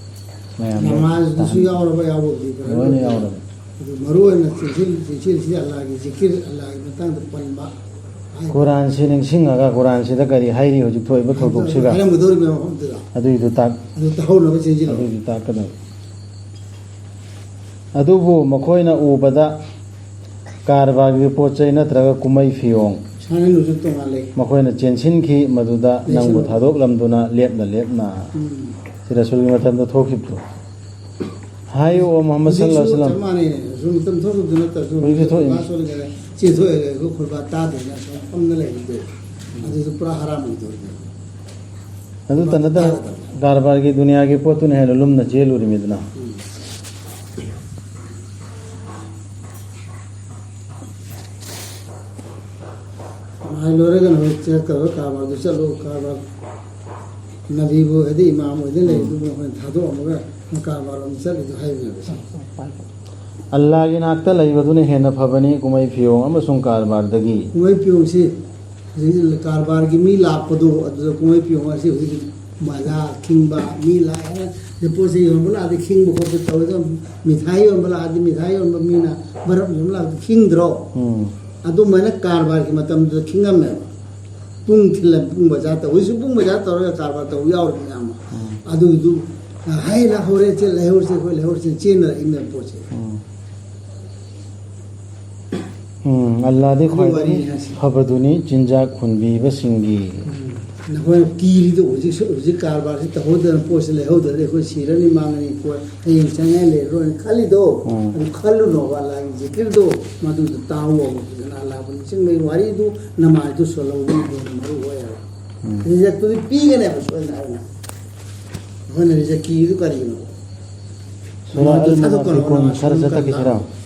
ꯃꯌꯥꯝꯗ ꯅꯃꯥꯖꯗꯨꯁꯨ ꯇꯥꯍꯟꯕ꯫ ꯌꯥꯎꯔꯕ ꯌꯥꯎꯕꯕꯨꯗꯤ ꯈꯔ ꯂꯣꯏꯅ ꯂꯣꯏꯅ ꯌꯥꯎꯔꯕꯅꯤ꯫ ꯑꯗꯨ ꯃꯔꯨ ꯑꯣꯏꯅ ꯆꯦꯟꯁꯤꯜ-, ꯆꯦꯟꯁꯤꯜꯂꯤꯁꯤ ꯑꯜꯂꯥꯍꯒꯤ ꯖꯤꯀꯤꯔ, ꯑꯜꯂꯥꯍꯒꯤ ꯃꯇꯥꯡꯗ ꯄꯟꯕ ꯍꯥꯏꯕ꯫ ꯀꯨꯔꯥꯟꯁꯤ ꯅꯤꯡꯁꯤꯡꯉꯒ ꯀꯨꯔꯥꯟꯁꯤꯗ ꯀꯔꯤ ꯍꯥꯏꯔꯤ ꯍꯧꯖꯤꯛ ꯊꯣꯛꯏꯕ ꯊꯧꯗꯣꯛꯁꯤꯒ? ꯍꯥꯏꯔꯝꯒꯗꯧꯔꯤꯕ ꯃꯐꯝꯗꯨꯗ꯫ ꯑꯗꯨꯏꯗꯨ ꯇꯥꯛ-, ꯑꯗꯨ ꯇꯥꯍꯧꯅꯕ ꯆꯦꯟꯁꯤꯜꯂꯣ꯫ ꯑꯗꯨꯏꯗꯨ ꯇꯥꯛꯀꯗꯕ꯫ ꯑꯗꯨꯕꯨ ꯃꯈꯣꯏꯅ ꯎꯕꯗ ꯀꯔꯕꯥꯔꯒꯤ ꯄꯣꯠ ꯆꯩ ꯅꯠꯇ꯭ꯔꯒ ꯀꯨꯝꯍꯩ ꯐꯤꯌꯣꯡ ꯁꯥꯟꯅꯅꯨꯁꯨ ꯇꯣꯉꯥꯜꯂꯦ꯫ ꯃꯈꯣꯏꯅ ꯆꯦꯟꯁꯤꯟꯈꯤ, ꯃꯗꯨꯗ ꯅꯪꯕꯨ ꯂꯩꯁꯤꯜꯂꯣ꯫ ꯊꯥꯗꯣꯛꯂꯝꯗꯨꯅ ꯂꯦꯞꯅ ꯂꯦꯞꯅ꯫ ꯎꯝ꯫ ꯁꯤ ꯔꯁꯨꯜꯒꯤ ꯃꯇꯝꯗ ꯊꯣꯛꯈꯤꯕꯗꯣ꯫ ꯍꯥꯏꯌꯨ, ꯑꯣ ꯃꯨꯍꯝꯃꯗ ꯁꯜꯂꯜꯂꯥꯍꯨ ꯑꯂꯥꯏꯍꯤ ꯍꯧꯖꯤꯛꯁꯨ ꯋꯥꯁꯜꯂꯝ꯫ ꯆꯞ ꯃꯥꯟꯅꯩ꯫ ꯔꯁꯨꯜ ꯃꯇꯝ ꯊꯣꯛꯈꯤꯕꯗꯨ ꯅꯠꯇ꯭ꯔꯁꯨ ꯍꯧꯖꯤꯛꯁꯨ ꯊꯣꯛꯏꯅꯤ꯫ ꯈꯨꯠꯕꯥ ꯁꯣꯜꯂꯒ ꯆꯦꯟꯊꯣꯛꯑꯦ, ꯑꯩꯈꯣꯏ ꯈꯨꯠꯕꯥ ꯇꯥꯗꯦꯅ ꯑꯁꯨꯝ ꯐꯝꯅ ꯂꯩꯔꯤꯗꯣ꯫ ꯑꯗꯨꯁꯨ ꯄꯨꯔꯥ ꯍꯔꯥꯝ ꯑꯣꯏꯗꯧꯔꯤꯅꯦ꯫ ꯑꯗꯨꯇ ꯅꯠꯇꯅ ꯀꯔꯕꯥꯔꯒꯤ ꯗꯨꯅꯤꯌꯥꯒꯤ ꯄꯣꯠꯇꯨꯅ ꯍꯦꯟꯅ ꯂꯨꯝꯅ ꯆꯦꯜꯂꯨꯔꯤꯃꯤꯗꯅ꯫ ꯎꯝ꯫ ꯂꯣꯏꯔꯒꯅ ꯍꯧꯖꯤꯛ ꯆꯠꯀꯗꯕ ꯀꯔꯕꯥꯔꯗꯨ ꯆꯠꯂꯣ, ꯀꯔꯕꯥꯔ ꯅꯕꯤꯕꯨ ꯍꯥꯏꯗꯤ ꯏꯃꯥꯝ ꯑꯣꯏꯗ ꯂꯩꯕꯗꯨꯕꯨ ꯑꯩꯈꯣꯏꯅ ꯊꯥꯗꯣꯛꯑꯝꯃꯒ ꯅꯪ ꯀꯔꯕꯥꯔ ꯑꯃ ꯆꯠꯂꯤꯗꯣ ꯍꯥꯏꯕꯅꯦꯕ꯫ ꯑꯜꯂꯥꯒꯤ ꯅꯥꯛꯇ ꯂꯩꯕꯗꯨꯅ ꯍꯦꯟꯅ ꯐꯕꯅꯤ ꯀꯨꯝꯍꯩ ꯐꯤꯌꯣꯡ ꯑꯃꯁꯨꯡ ꯀꯔꯕꯥꯔꯗꯒꯤ꯫ ꯀꯨꯝꯍꯩ ꯐꯤꯌꯣꯡꯁꯤ ꯍꯧꯖꯤꯛ ꯀꯔꯕꯥꯔꯒꯤ ꯃꯤ ꯂꯥꯛꯄꯗꯣ, ꯑꯗꯨꯗ ꯀꯨꯝꯍꯩ ꯐꯤꯌꯣꯡ ꯑꯁꯤ ꯍꯧꯖꯤꯛ ꯃꯖꯥ ꯈꯤꯡꯕ ꯃꯤ ꯂꯥꯛꯑꯦ, ꯑꯗꯩ ꯄꯣꯠ ꯆꯩ ꯌꯣꯟꯕ ꯂꯥꯛꯑꯗꯤ ꯈꯤꯡꯕ ꯈꯣꯠꯄ ꯇꯧꯋꯦ꯫ ꯑꯗꯣ ꯃꯤꯊꯥꯏ ꯌꯣꯟꯕ ꯂꯥꯛꯑꯗꯤ, ꯃꯤꯊꯥꯏ ꯌꯣꯟꯕ ꯃꯤꯅ ꯕꯔꯞ ꯌꯣꯟꯕ ꯂꯥꯛꯑꯗꯤ ꯈꯤꯡꯗ꯭ꯔꯣ? ꯎꯝ꯫ ꯑꯗꯨꯃꯥꯏꯅ ꯀꯔꯕꯥꯔꯒꯤ ꯃꯇꯝꯗꯨꯗ ꯈꯤꯡꯉꯝꯃꯦꯕ꯫ ꯄꯨꯡ ꯊꯤꯜꯂ ꯄꯨꯡ ꯕꯖꯥꯔ ꯇꯧ-, ꯍꯧꯖꯤꯛꯁꯨ ꯄꯨꯡ ꯕꯖꯥꯔ ꯇꯧꯔꯒ ꯀꯔꯕꯥꯔ ꯇꯧꯕ ꯌꯥꯎꯔꯤ ꯃꯌꯥꯝ ꯑꯃ꯫ ꯎꯝ꯫ ꯑꯗꯨꯗꯨ, "ꯍꯩ ꯂꯥꯛꯍꯧꯔꯦ, ꯆꯦ ꯂꯩꯍꯧꯔꯁꯦ, ꯑꯩꯈꯣꯏ ꯂꯩꯍꯧꯔꯁꯦ", ꯆꯦꯟꯅꯔꯛꯏꯅꯦ ꯄꯣꯠꯁꯦ꯫ ꯎꯝ꯫ ꯎꯝ, ꯑꯜꯂꯥꯗꯤ ꯑꯗꯨ ꯈ꯭ꯋꯥꯏꯗꯒꯤ ꯋꯥꯔꯤꯅꯤ ꯍꯥꯏꯁꯦ꯫ ꯐꯕꯗꯨꯅꯤ ꯆꯤꯟꯖꯥꯛ ꯍꯨꯟꯕꯤꯕꯁꯤꯡꯒꯤ꯫ ꯎꯝ꯫ ꯅꯈꯣꯏꯅ ꯀꯤꯔꯤꯗꯣ ꯍꯧꯖꯤꯛꯁꯨ, ꯍꯧꯖꯤꯛ ꯀꯔꯕꯥꯔꯁꯤ ꯇꯧꯍꯧꯗꯅ ꯄꯣꯠꯁꯤ ꯂꯩꯍꯧꯗ꯭ꯔꯗꯤ ꯑꯩꯈꯣꯏ ꯁꯤꯔꯅꯤ, ꯃꯥꯡꯉꯅꯤ, ꯄꯣꯠ ꯍꯌꯦꯡ ꯆꯪꯉꯥꯏ ꯂꯩꯔꯔꯣꯏꯅ ꯈꯜꯂꯤꯗꯣ, ꯎꯝ꯫ ꯑꯗꯨ ꯈꯜꯂꯨꯅꯣꯕ꯫ ꯑꯜꯂꯥꯒꯤ ꯖꯤꯀꯤꯔꯗꯣ ꯃꯗꯨꯗ ꯇꯥꯎꯑꯣꯕ ꯐꯖꯅ꯫ ꯑꯜꯂꯥꯕꯨ ꯅꯤꯡꯁꯤꯡꯕꯒꯤ ꯋꯥꯔꯤꯗꯨ ꯅꯃꯥꯏꯗꯨ ꯁꯣꯜꯍꯧꯕꯅ ꯍꯦꯟꯅ ꯃꯔꯨ ꯑꯣꯏ ꯍꯥꯏꯕ꯫ ꯎꯝ꯫ ꯔꯤꯖꯜꯇꯨꯗꯤ ꯄꯤꯒꯅꯦꯕ ꯁꯣꯏꯗꯅ꯫ ꯑꯩꯈꯣꯏꯅ ꯔꯤꯖꯜ ꯀꯤꯔꯤꯗꯨ ꯀꯔꯤꯒꯤꯅꯣ? ꯁꯨꯔꯥ ꯃꯗꯨ ꯑꯜ ꯊꯥꯗꯣꯛꯀꯅꯣ, ꯃꯨꯅꯥꯐꯤꯀꯨꯟ ꯅꯃꯥꯏ ꯈꯔ ꯁꯣꯜꯍꯧꯕ ꯆꯠꯊꯈꯤꯁꯤꯔꯣ? ꯀꯟꯗ꯫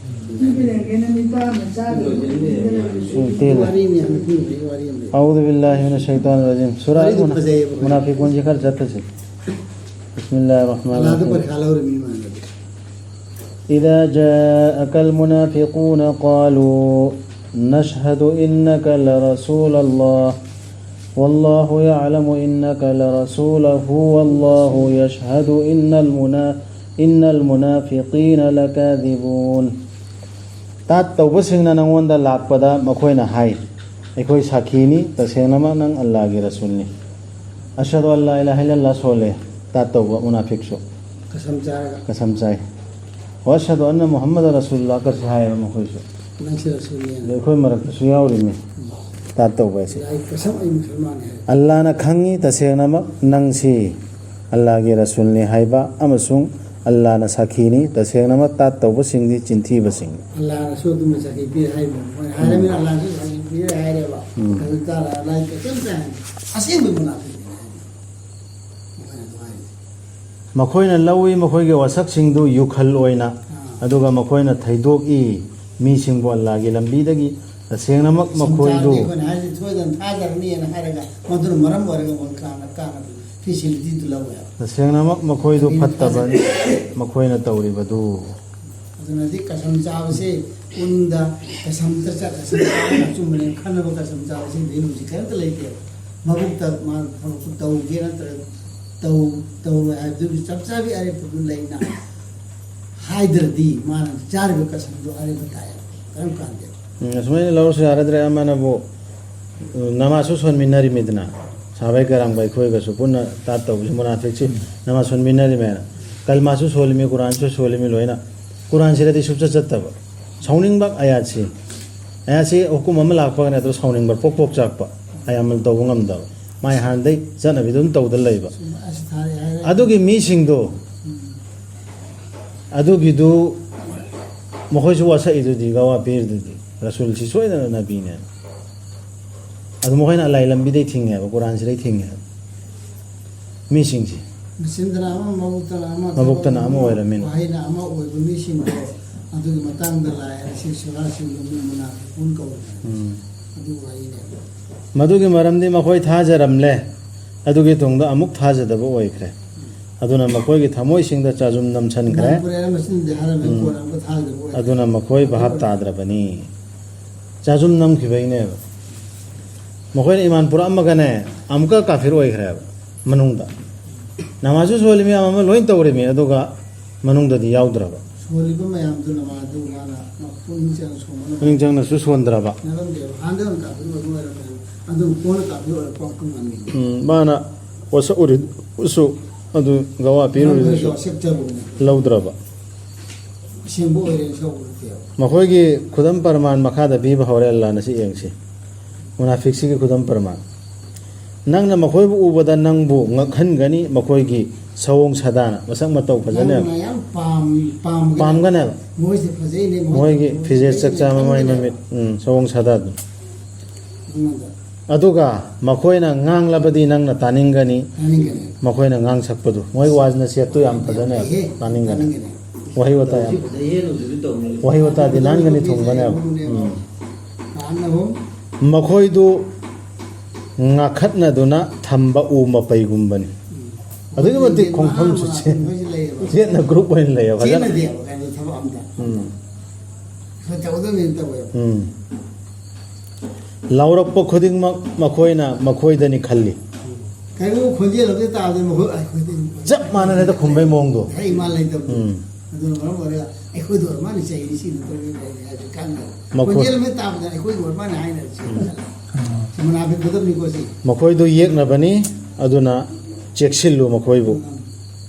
ꯎꯝ, ꯇꯦꯜꯂꯦ꯫ ꯋꯥꯔꯤꯅꯤ, ꯍꯧꯖꯤꯛꯀꯤ ꯋꯥꯔꯤ ꯑꯃ ꯂꯩ꯫ ꯑꯎꯗꯨ ꯕꯤꯜꯂꯥꯍꯤ ꯃꯤꯅ ꯁꯩꯇꯥꯟ ꯔꯖꯤꯝ꯫ ꯁꯨꯔꯥ ꯋꯥꯔꯤꯗꯨ ꯑꯜ ꯃꯨꯅꯥ-, ꯐꯖꯩꯌꯦꯕ꯫ ꯃꯨꯅꯥꯐꯤꯀꯨꯟꯁꯤ ꯈꯔ ꯆꯠꯊꯁꯤ꯫ ꯕꯤꯁꯃꯤꯜꯂꯥꯍꯤꯔ ꯔꯍꯃꯥꯅꯤꯔ ꯑꯜꯂꯥꯗ ꯔꯍꯤꯝ꯫ ꯄꯔꯤꯈꯥ ꯂꯧꯔꯤꯃꯤ ꯃꯥꯅꯗꯤ꯫ إذا جاءك المنافقون قالوا نشهد إنك لرسول الله والله يعلم إنك لرسوله والله يشهد إن المنا-، إن المنافقين لكاذبون. ꯇꯥꯠ ꯇꯧꯕꯁꯤꯡꯅ ꯅꯪꯉꯣꯟꯗ ꯂꯥꯛꯄꯗ ꯃꯈꯣꯏꯅ ꯍꯥꯏ, "ꯑꯩꯈꯣꯏ ꯁꯥꯈꯤꯅꯤ, ꯇꯁꯦꯡꯅꯃꯛ ꯅꯪ ꯑꯜꯂꯥꯒꯤ ꯔꯁꯨꯜꯅꯤ꯫ ꯑꯁꯍꯗꯨ ꯑꯜꯂꯥ ꯏꯂꯥꯍ ꯏꯜꯂꯜꯂꯥꯍ ꯁꯣꯜꯂꯦ", ꯇꯥꯠ ꯇꯧꯕ ꯃꯨꯅꯥꯐꯤꯛꯁꯨ꯫ ꯀꯁꯝ ꯆꯥꯔꯒ꯫ ꯀꯁꯝ ꯆꯥꯏ꯫ "ꯋꯥ ꯑꯁꯍꯗꯨ ꯑꯟꯅ ꯃꯨꯍꯝꯃꯗ ꯔꯁꯨꯜꯂꯥꯍ" ꯀꯁꯨ ꯍꯥꯏꯌꯦꯕ ꯃꯈꯣꯏꯁꯨ꯫ ꯅꯪꯁꯦ ꯔꯁꯨꯜꯅꯦꯅ꯫ ꯑꯗ ꯑꯩꯈꯣꯏ ꯃꯔꯛꯇꯁꯨ ꯌꯥꯎꯔꯤꯅꯤ꯫ ꯎꯝ꯫ ꯇꯥꯠ ꯇꯧꯕ ꯑꯁꯤ꯫ ꯑꯩ ꯀꯁꯝ, ꯑꯩ ꯃꯨꯁꯜꯃꯥꯟꯅꯤ ꯍꯥꯏ꯫ ꯑꯜꯂꯥꯅ ꯈꯪꯉꯤ ꯇꯁꯦꯡꯅꯃꯛ ꯅꯪꯁꯤ ꯑꯜꯂꯥꯒꯤ ꯔꯁꯨꯜꯅꯤ ꯍꯥꯏꯕ, ꯑꯃꯁꯨꯡ ꯑꯜꯂꯥꯅ ꯁꯥꯈꯤꯅꯤ ꯇꯁꯦꯡꯅꯃꯛ ꯇꯥꯠ ꯇꯧꯕꯁꯤꯡꯗꯤ ꯆꯤꯟꯊꯤꯕꯁꯤꯡꯅꯤ꯫ ꯑꯜꯂꯥꯅꯁꯨ ꯑꯗꯨꯝꯕ ꯁꯥꯈꯤ ꯄꯤꯔꯦ ꯍꯥꯏꯕ꯫ ꯃꯣꯏꯅ ꯍꯥꯏꯔꯃꯤꯅ ꯎꯝ꯫ ꯑꯜꯂꯥꯅꯁꯨ ꯁꯥꯈꯤ ꯄꯤꯔꯦ ꯍꯥꯏꯔꯦꯕ꯫ ꯎꯝ꯫ ꯑꯗꯨ ꯇꯥꯔ ꯑꯜꯂꯥꯒꯤ ꯀꯁꯝ ꯆꯥꯏ꯫ ꯑꯁꯦꯡꯕ ꯃꯨꯅꯥꯐꯤꯛꯅꯤ ꯍꯥꯏ꯫ ꯃꯣꯏꯅ ꯑꯗꯨ ꯍꯥꯏꯔꯤꯁꯦ꯫ ꯃꯈꯣꯏꯅ ꯂꯧꯏ ꯃꯈꯣꯏꯒꯤ ꯋꯥꯁꯛꯁꯤꯡꯗꯨ ꯌꯨꯈꯜ ꯑꯣꯏꯅ, ꯑꯥ꯫ ꯑꯗꯨꯒ ꯃꯈꯣꯏꯅ ꯊꯩꯗꯣꯛꯏ ꯃꯤꯁꯤꯡꯕꯨ ꯑꯜꯂꯥꯒꯤ ꯂꯝꯕꯤꯗꯒꯤ ꯇꯁꯦꯡꯅꯃꯛ ꯃꯈꯣꯏꯗꯨ ꯑꯩꯈꯣꯏꯅ ꯍꯥꯏꯔꯤꯁꯦ ꯁꯣꯏꯗꯅ ꯊꯥꯖꯔꯅꯤꯅ ꯍꯥꯏꯔꯒ ꯃꯗꯨꯅ ꯃꯔꯝ ꯑꯣꯏꯔꯒ ꯃꯣꯏ ꯀꯥꯟꯅ ꯀꯥꯟꯅꯕ ꯐꯦꯁꯤꯂꯤꯇꯤꯗꯨ ꯂꯧꯋꯦ ꯍꯥꯏꯕ꯫ ꯇꯁꯦꯡꯅꯃꯛ ꯃꯈꯣꯏꯗꯨ ꯐꯠꯇꯕꯅꯤ, ꯃꯈꯣꯏꯅ ꯇꯧꯔꯤꯕꯗꯨ꯫ ꯑꯗꯨꯅꯗꯤ ꯀꯁꯝ ꯆꯥꯕꯁꯦ ꯄꯨꯛꯅꯤꯡꯗ ꯀꯁꯝꯇ ꯆꯠ ꯀꯁꯝ ꯆꯥꯕꯅ ꯑꯆꯨꯝꯕꯅꯦꯅ ꯈꯟꯅꯕ ꯀꯁꯝ ꯆꯥꯕꯁꯤꯡꯗꯤ ꯍꯧꯖꯤꯛ ꯀꯔꯤꯝꯇ ꯂꯩꯇꯦꯕ꯫ ꯃꯕꯨꯛꯇ ꯃꯥ ꯊꯕꯛꯇꯨ ꯇꯧꯒꯦ ꯅꯠꯇ꯭ꯔꯒ ꯇꯧ ꯇꯧꯔꯣꯏ ꯍꯥꯏꯕꯗꯨꯒꯤ ꯆꯞ ꯆꯥꯕꯤ ꯑꯔꯦꯞꯄꯗꯨ ꯂꯩꯅ ꯍꯥꯏꯗ꯭ꯔꯗꯤ ꯃꯥꯅ ꯆꯥꯔꯤꯕ ꯀꯁꯝꯗꯣ ꯑꯔꯦꯞꯄ ꯇꯥꯏ ꯀꯔꯝ ꯀꯥꯟꯗꯦ꯫ ꯎꯝ, ꯑꯁꯨꯃꯥꯏꯅ ꯂꯧꯔꯁꯨ ꯌꯥꯔꯗ꯭ꯔꯦ꯫ ꯑꯃꯅꯕꯨ, ꯎꯝ, ꯅꯃꯥꯖꯁꯨ ꯁꯣꯟꯃꯤꯟꯅꯔꯤꯃꯤꯗꯅ, ꯁꯥꯕꯩ ꯀꯔꯥꯝꯒ ꯑꯩꯈꯣꯏꯒꯁꯨ ꯄꯨꯟꯅ ꯇꯥꯠ ꯇꯧꯕꯁꯤ ꯃꯨꯅꯥꯐꯤꯛꯁꯤ ꯅꯃꯥꯖ ꯁꯣꯟꯃꯤꯟꯅꯔꯤꯃꯦꯅ꯫ ꯀꯜꯃꯥꯁꯨ ꯁꯣꯜꯂꯤꯃꯤ, ꯀꯨꯔꯥꯟꯁꯨ ꯁꯣꯜꯂꯤꯃꯤ ꯂꯣꯏꯅ꯫ ꯀꯨꯔꯥꯟꯁꯤꯗꯗꯤ ꯁꯨꯞꯆꯠ ꯆꯠꯇꯕ꯫ ꯁꯥꯎꯅꯤꯡꯕ ꯑꯌꯥꯠꯁꯤ꯫ ꯑꯌꯥꯠꯁꯤ ꯍꯨꯀꯨꯝ ꯑꯃ ꯂꯥꯛꯄꯒꯅꯦ ꯑꯗꯨ ꯁꯥꯎꯅꯤꯡꯕ ꯄꯣꯛ ꯄꯣꯛ ꯆꯥꯛꯄ꯫ ꯑꯩ ꯑꯃꯜ ꯇꯧꯕ ꯉꯝꯗꯕ꯫ ꯃꯥꯏ ꯍꯥꯟꯅꯗꯩ ꯆꯠꯅꯕꯤꯗꯨ ꯑꯗꯨꯝ ꯇꯧꯗ ꯂꯩꯕ꯫ ꯑꯁ ꯊꯥꯔꯦ ꯍꯥꯏꯔꯦ꯫ ꯑꯗꯨꯒꯤ ꯃꯤꯁꯤꯡꯗꯣ, ꯎꯝ꯫ ꯑꯗꯨꯒꯤꯗꯨ ꯃꯈꯣꯏꯁꯨ ꯋꯥꯁꯛꯏꯗꯨꯗꯤ, ꯒꯋꯥ ꯄꯤꯔꯤꯗꯨꯗꯤ, ꯔꯁꯨꯜꯁꯤ ꯁꯣꯏꯗꯅ ꯅꯕꯤꯅꯦ꯫ ꯑꯗꯨ ꯃꯈꯣꯏꯅ ꯑꯂꯥꯏ ꯂꯝꯕꯤꯗꯩ ꯊꯤꯡꯉꯦꯕ, ꯀꯨꯔꯥꯟꯁꯤꯗꯩ ꯊꯤꯡꯉꯦꯕ ꯃꯤꯁꯤꯡꯁꯤ꯫ ꯃꯆꯤꯟꯗꯅ ꯑꯃ, ꯃꯕꯨꯛꯇꯅ ꯑꯃ, ꯃꯕꯨꯛꯇꯅ ꯊꯕꯛ ꯑꯃ ꯑꯣꯏꯔꯝꯃꯤꯅ꯫ ꯋꯥꯍꯩꯅ ꯑꯃ ꯑꯣꯏꯕ ꯃꯤꯁꯤꯡꯗꯣ ꯑꯗꯨꯒꯤ ꯃꯇꯥꯡꯗ ꯂꯥꯛꯑꯦ꯫ ꯑꯁꯤ ꯁꯨꯔꯥꯁꯤꯡꯗꯣ ꯃꯤ ꯃꯅꯥꯐꯤꯀꯨꯟ ꯀꯧꯔꯦ꯫ ꯎꯝ꯫ ꯑꯗꯨ ꯋꯥꯔꯤꯅꯦꯕ꯫ ꯃꯗꯨꯒꯤ ꯃꯔꯝꯗꯤ ꯃꯈꯣꯏ ꯊꯥꯖꯔꯝꯂꯦ꯫ ꯑꯗꯨꯒꯤ ꯇꯨꯡꯗ ꯑꯃꯨꯛ ꯊꯥꯖꯗꯕ ꯑꯣꯏꯈ꯭ꯔꯦ꯫ ꯑꯗꯨꯅ ꯃꯈꯣꯏꯒꯤ ꯊꯃꯣꯏꯁꯤꯡꯗ ꯆꯥꯖꯨꯝ ꯅꯝꯁꯤꯟꯈ꯭ꯔꯦ꯫ ꯃꯅꯤꯄꯨꯔ ꯃꯆꯤꯟꯗꯤ ꯍꯥꯏꯔꯝꯃꯦ, ꯎꯝ꯫ ꯀꯣꯟꯅ ꯑꯃꯨꯛꯀ ꯊꯥꯖꯗꯕ ꯑꯣꯏꯔꯦ꯫ ꯑꯗꯨꯅ ꯃꯈꯣꯏ ꯚꯥꯞ ꯇꯥꯗ꯭ꯔꯕꯅꯤ꯫ ꯆꯥꯖꯨꯝ ꯅꯝꯈꯤꯕꯩꯅꯦꯕ꯫ ꯃꯈꯣꯏꯅ ꯏꯃꯥꯟ ꯄꯨꯔꯛꯑꯝꯃꯒꯅꯦ, ꯑꯃꯨꯛꯀ ꯀꯥꯐꯤꯔ ꯑꯣꯏꯈ꯭ꯔꯦꯕ ꯃꯅꯨꯡꯗ꯫ ꯅꯃꯥꯖꯁꯨ ꯁꯣꯜꯂꯤꯃꯤ, ꯑꯃ ꯑꯃ ꯂꯣꯏ ꯇꯧꯔꯤꯃꯤ, ꯑꯗꯨꯒ ꯃꯅꯨꯡꯗꯗꯤ ꯌꯥꯎꯗ꯭ꯔꯕ꯫ ꯁꯣꯜꯂꯤꯕ ꯃꯌꯥꯝꯗꯨꯅ ꯃꯥꯗꯨ ꯃꯥꯅ ꯄꯨꯛꯅꯤꯡ ꯆꯪꯅ ꯁꯣꯟꯕꯅ ꯄꯨꯛꯅꯤꯡ ꯆꯪꯅꯁꯨ ꯁꯣꯟꯗ꯭ꯔꯕ꯫ ꯅꯠꯂꯝꯗꯦꯕ꯫ ꯍꯥꯟꯅ ꯑꯗꯨꯝ ꯀꯥꯐꯤꯔ ꯑꯣꯏꯕ ꯑꯣꯏꯔꯝꯃꯦꯕ꯫ ꯑꯗꯨ ꯀꯣꯟꯅ ꯀꯥꯐꯤꯔ ꯑꯣꯏꯔꯛꯄ ꯉꯝꯃꯤ꯫ ꯎꯝ, ꯃꯥꯅ ꯋꯥꯁꯛ ꯎꯔꯤꯁꯨ ꯑꯗꯨ ꯒꯋꯥ ꯄꯤꯔꯨꯔꯤꯗꯨꯁꯨ ꯋꯥꯁꯛꯆꯔꯨꯕꯅꯦ꯫ ꯂꯧꯗ꯭ꯔꯕ꯫ ꯑꯁꯦꯡꯕ ꯑꯣꯏꯔꯦꯅ ꯁꯧꯕ ꯅꯠꯇꯦꯕ꯫ ꯃꯈꯣꯏꯒꯤ ꯈꯨꯗꯝ ꯄ꯭ꯔꯃꯥꯟ ꯃꯈꯥꯗ ꯄꯤꯕ ꯍꯧꯔꯦ, ꯑꯜꯂꯥꯅ ꯁꯤ ꯌꯦꯡꯁꯤ꯫ ꯃꯨꯅꯥꯐꯤꯛꯁꯤꯒꯤ ꯈꯨꯗꯝ ꯄ꯭ꯔꯃꯥꯟ꯫ ꯅꯪꯅ ꯃꯈꯣꯏꯕꯨ ꯎꯕꯗ ꯅꯪꯕꯨ ꯉꯛꯍꯟꯒꯅꯤ, ꯃꯈꯣꯏꯒꯤ ꯁꯑꯣꯡ ꯁꯥꯗꯥꯅ, ꯃꯁꯛ ꯃꯇꯧ ꯐꯖꯅ꯫ ꯅꯪꯅ ꯌꯥꯝ ꯄꯥꯝ-, ꯄꯥꯝꯒꯅꯤ꯫ ꯄꯥꯝꯒꯅꯦꯕ꯫ ꯃꯣꯏꯁꯦ ꯐꯖꯩꯅꯦ, ꯃꯣꯏꯒꯤ ꯇꯧꯕ ꯐꯤꯖꯦꯠ ꯐꯖꯩꯅꯦ ꯆꯛꯆꯥ ꯃꯃꯥꯏ ꯈꯟꯒꯅꯦꯕ꯫ ꯃꯃꯤꯠ, ꯎꯝ, ꯁꯑꯣꯡ ꯁꯥꯗꯥꯗꯨ꯫ ꯑꯩꯉꯣꯟꯗ꯫ ꯑꯗꯨꯒ ꯃꯈꯣꯏꯅ ꯉꯥꯡꯂꯕꯗꯤ ꯅꯪꯅ ꯇꯥꯅꯤꯡꯒꯅꯤ, ꯇꯥꯅꯤꯡꯒꯅꯤ꯫ ꯃꯈꯣꯏꯅ ꯉꯥꯡꯁꯛꯄꯗꯨ, ꯃꯣꯏ ꯋꯥꯖꯅ ꯁꯦꯠꯇꯨ ꯌꯥꯝ ꯐꯖꯅꯦꯕ, ꯐꯩꯍꯦ, ꯇꯥꯅꯤꯡꯒꯅꯤ꯫ ꯇꯥꯅꯤꯡꯒꯅꯤ꯫ ꯋꯥꯍꯩ ꯋꯥꯇꯥ ꯌꯥꯝ, ꯋꯥꯍꯩ ꯋꯥꯇꯥꯗꯤ ꯅꯥꯟꯒꯅꯤ, ꯊꯨꯝꯒꯅꯦꯕ꯫ ꯎꯝ꯫ ꯃꯈꯣꯏꯗꯨ ꯉꯥꯈꯠꯅꯗꯨꯅ ꯊꯝꯕ ꯎ ꯃꯄꯩꯒꯨꯝꯕꯅꯤ꯫ ꯑꯗꯨꯛꯀꯤ ꯃꯇꯤꯛ ꯈꯣꯡꯐꯝꯁꯨ ꯆꯦꯟ-, ꯆꯦꯠꯅ group ꯑꯣꯏꯅ ꯂꯩꯌꯦꯕ ꯐꯖꯅ꯫ ꯆꯦꯟꯅꯗꯦꯕ ꯀꯩꯅꯣ ꯊꯕꯛ ꯑꯝꯇ꯫ ꯎꯝ꯫ ꯈꯔ ꯇꯧꯒꯗꯕꯅꯦꯅ ꯇꯧꯋꯦꯕ꯫ ꯎꯝ꯫ ꯂꯥꯎꯔꯛꯄ ꯈꯨꯗꯤꯡꯃꯛ ꯃꯈꯣꯏꯅ ꯃꯈꯣꯏꯗꯅꯤ ꯈꯜꯂꯤ꯫ ꯀꯩꯒꯨꯝꯕ ꯈꯣꯟꯖꯦꯜ ꯑꯃꯗꯤ ꯇꯥꯕꯗ ꯃꯈꯣꯏ, "ꯑꯩꯈꯣꯏꯗꯤ ꯆꯞ ꯃꯥꯟꯅꯔꯦꯗ ꯈꯨꯝꯕꯩ ꯃꯑꯣꯡꯗꯣ꯫ ꯍꯦꯛ ꯏꯃꯥ ꯂꯩꯇꯕꯗꯣ"꯫ ꯎꯝ꯫ ꯑꯗꯨꯅ ꯃꯔꯝ ꯑꯣꯏꯔꯒ ꯑꯩꯈꯣꯏꯗ ꯑꯣꯏꯔ ꯃꯥꯅ ꯆꯩꯔꯤꯁꯤ ꯅꯠꯇ꯭ꯔꯒ ꯀꯩꯅꯣ ꯍꯥꯏꯕꯗꯤ ꯈꯪꯗꯕ꯫ ꯃꯈꯣꯏ ꯈꯣꯟꯖꯦꯜ ꯑꯃ ꯇꯥꯕꯗ "ꯑꯩꯈꯣꯏꯗ ꯑꯣꯏꯔ ꯃꯥꯅ" ꯍꯥꯏꯅꯔꯤꯁꯤ꯫ ꯎꯝ꯫ ꯃꯨꯅꯥꯐꯤꯛ ꯐꯨꯗꯕꯅꯤꯀꯣ ꯁꯤ꯫ ꯃꯈꯣꯏꯗꯨ ꯌꯦꯛꯅꯕꯅꯤ, ꯑꯗꯨꯅ ꯆꯦꯛꯁꯤꯜꯂꯨ ꯃꯈꯣꯏꯕꯨ꯫ ꯎꯝ꯫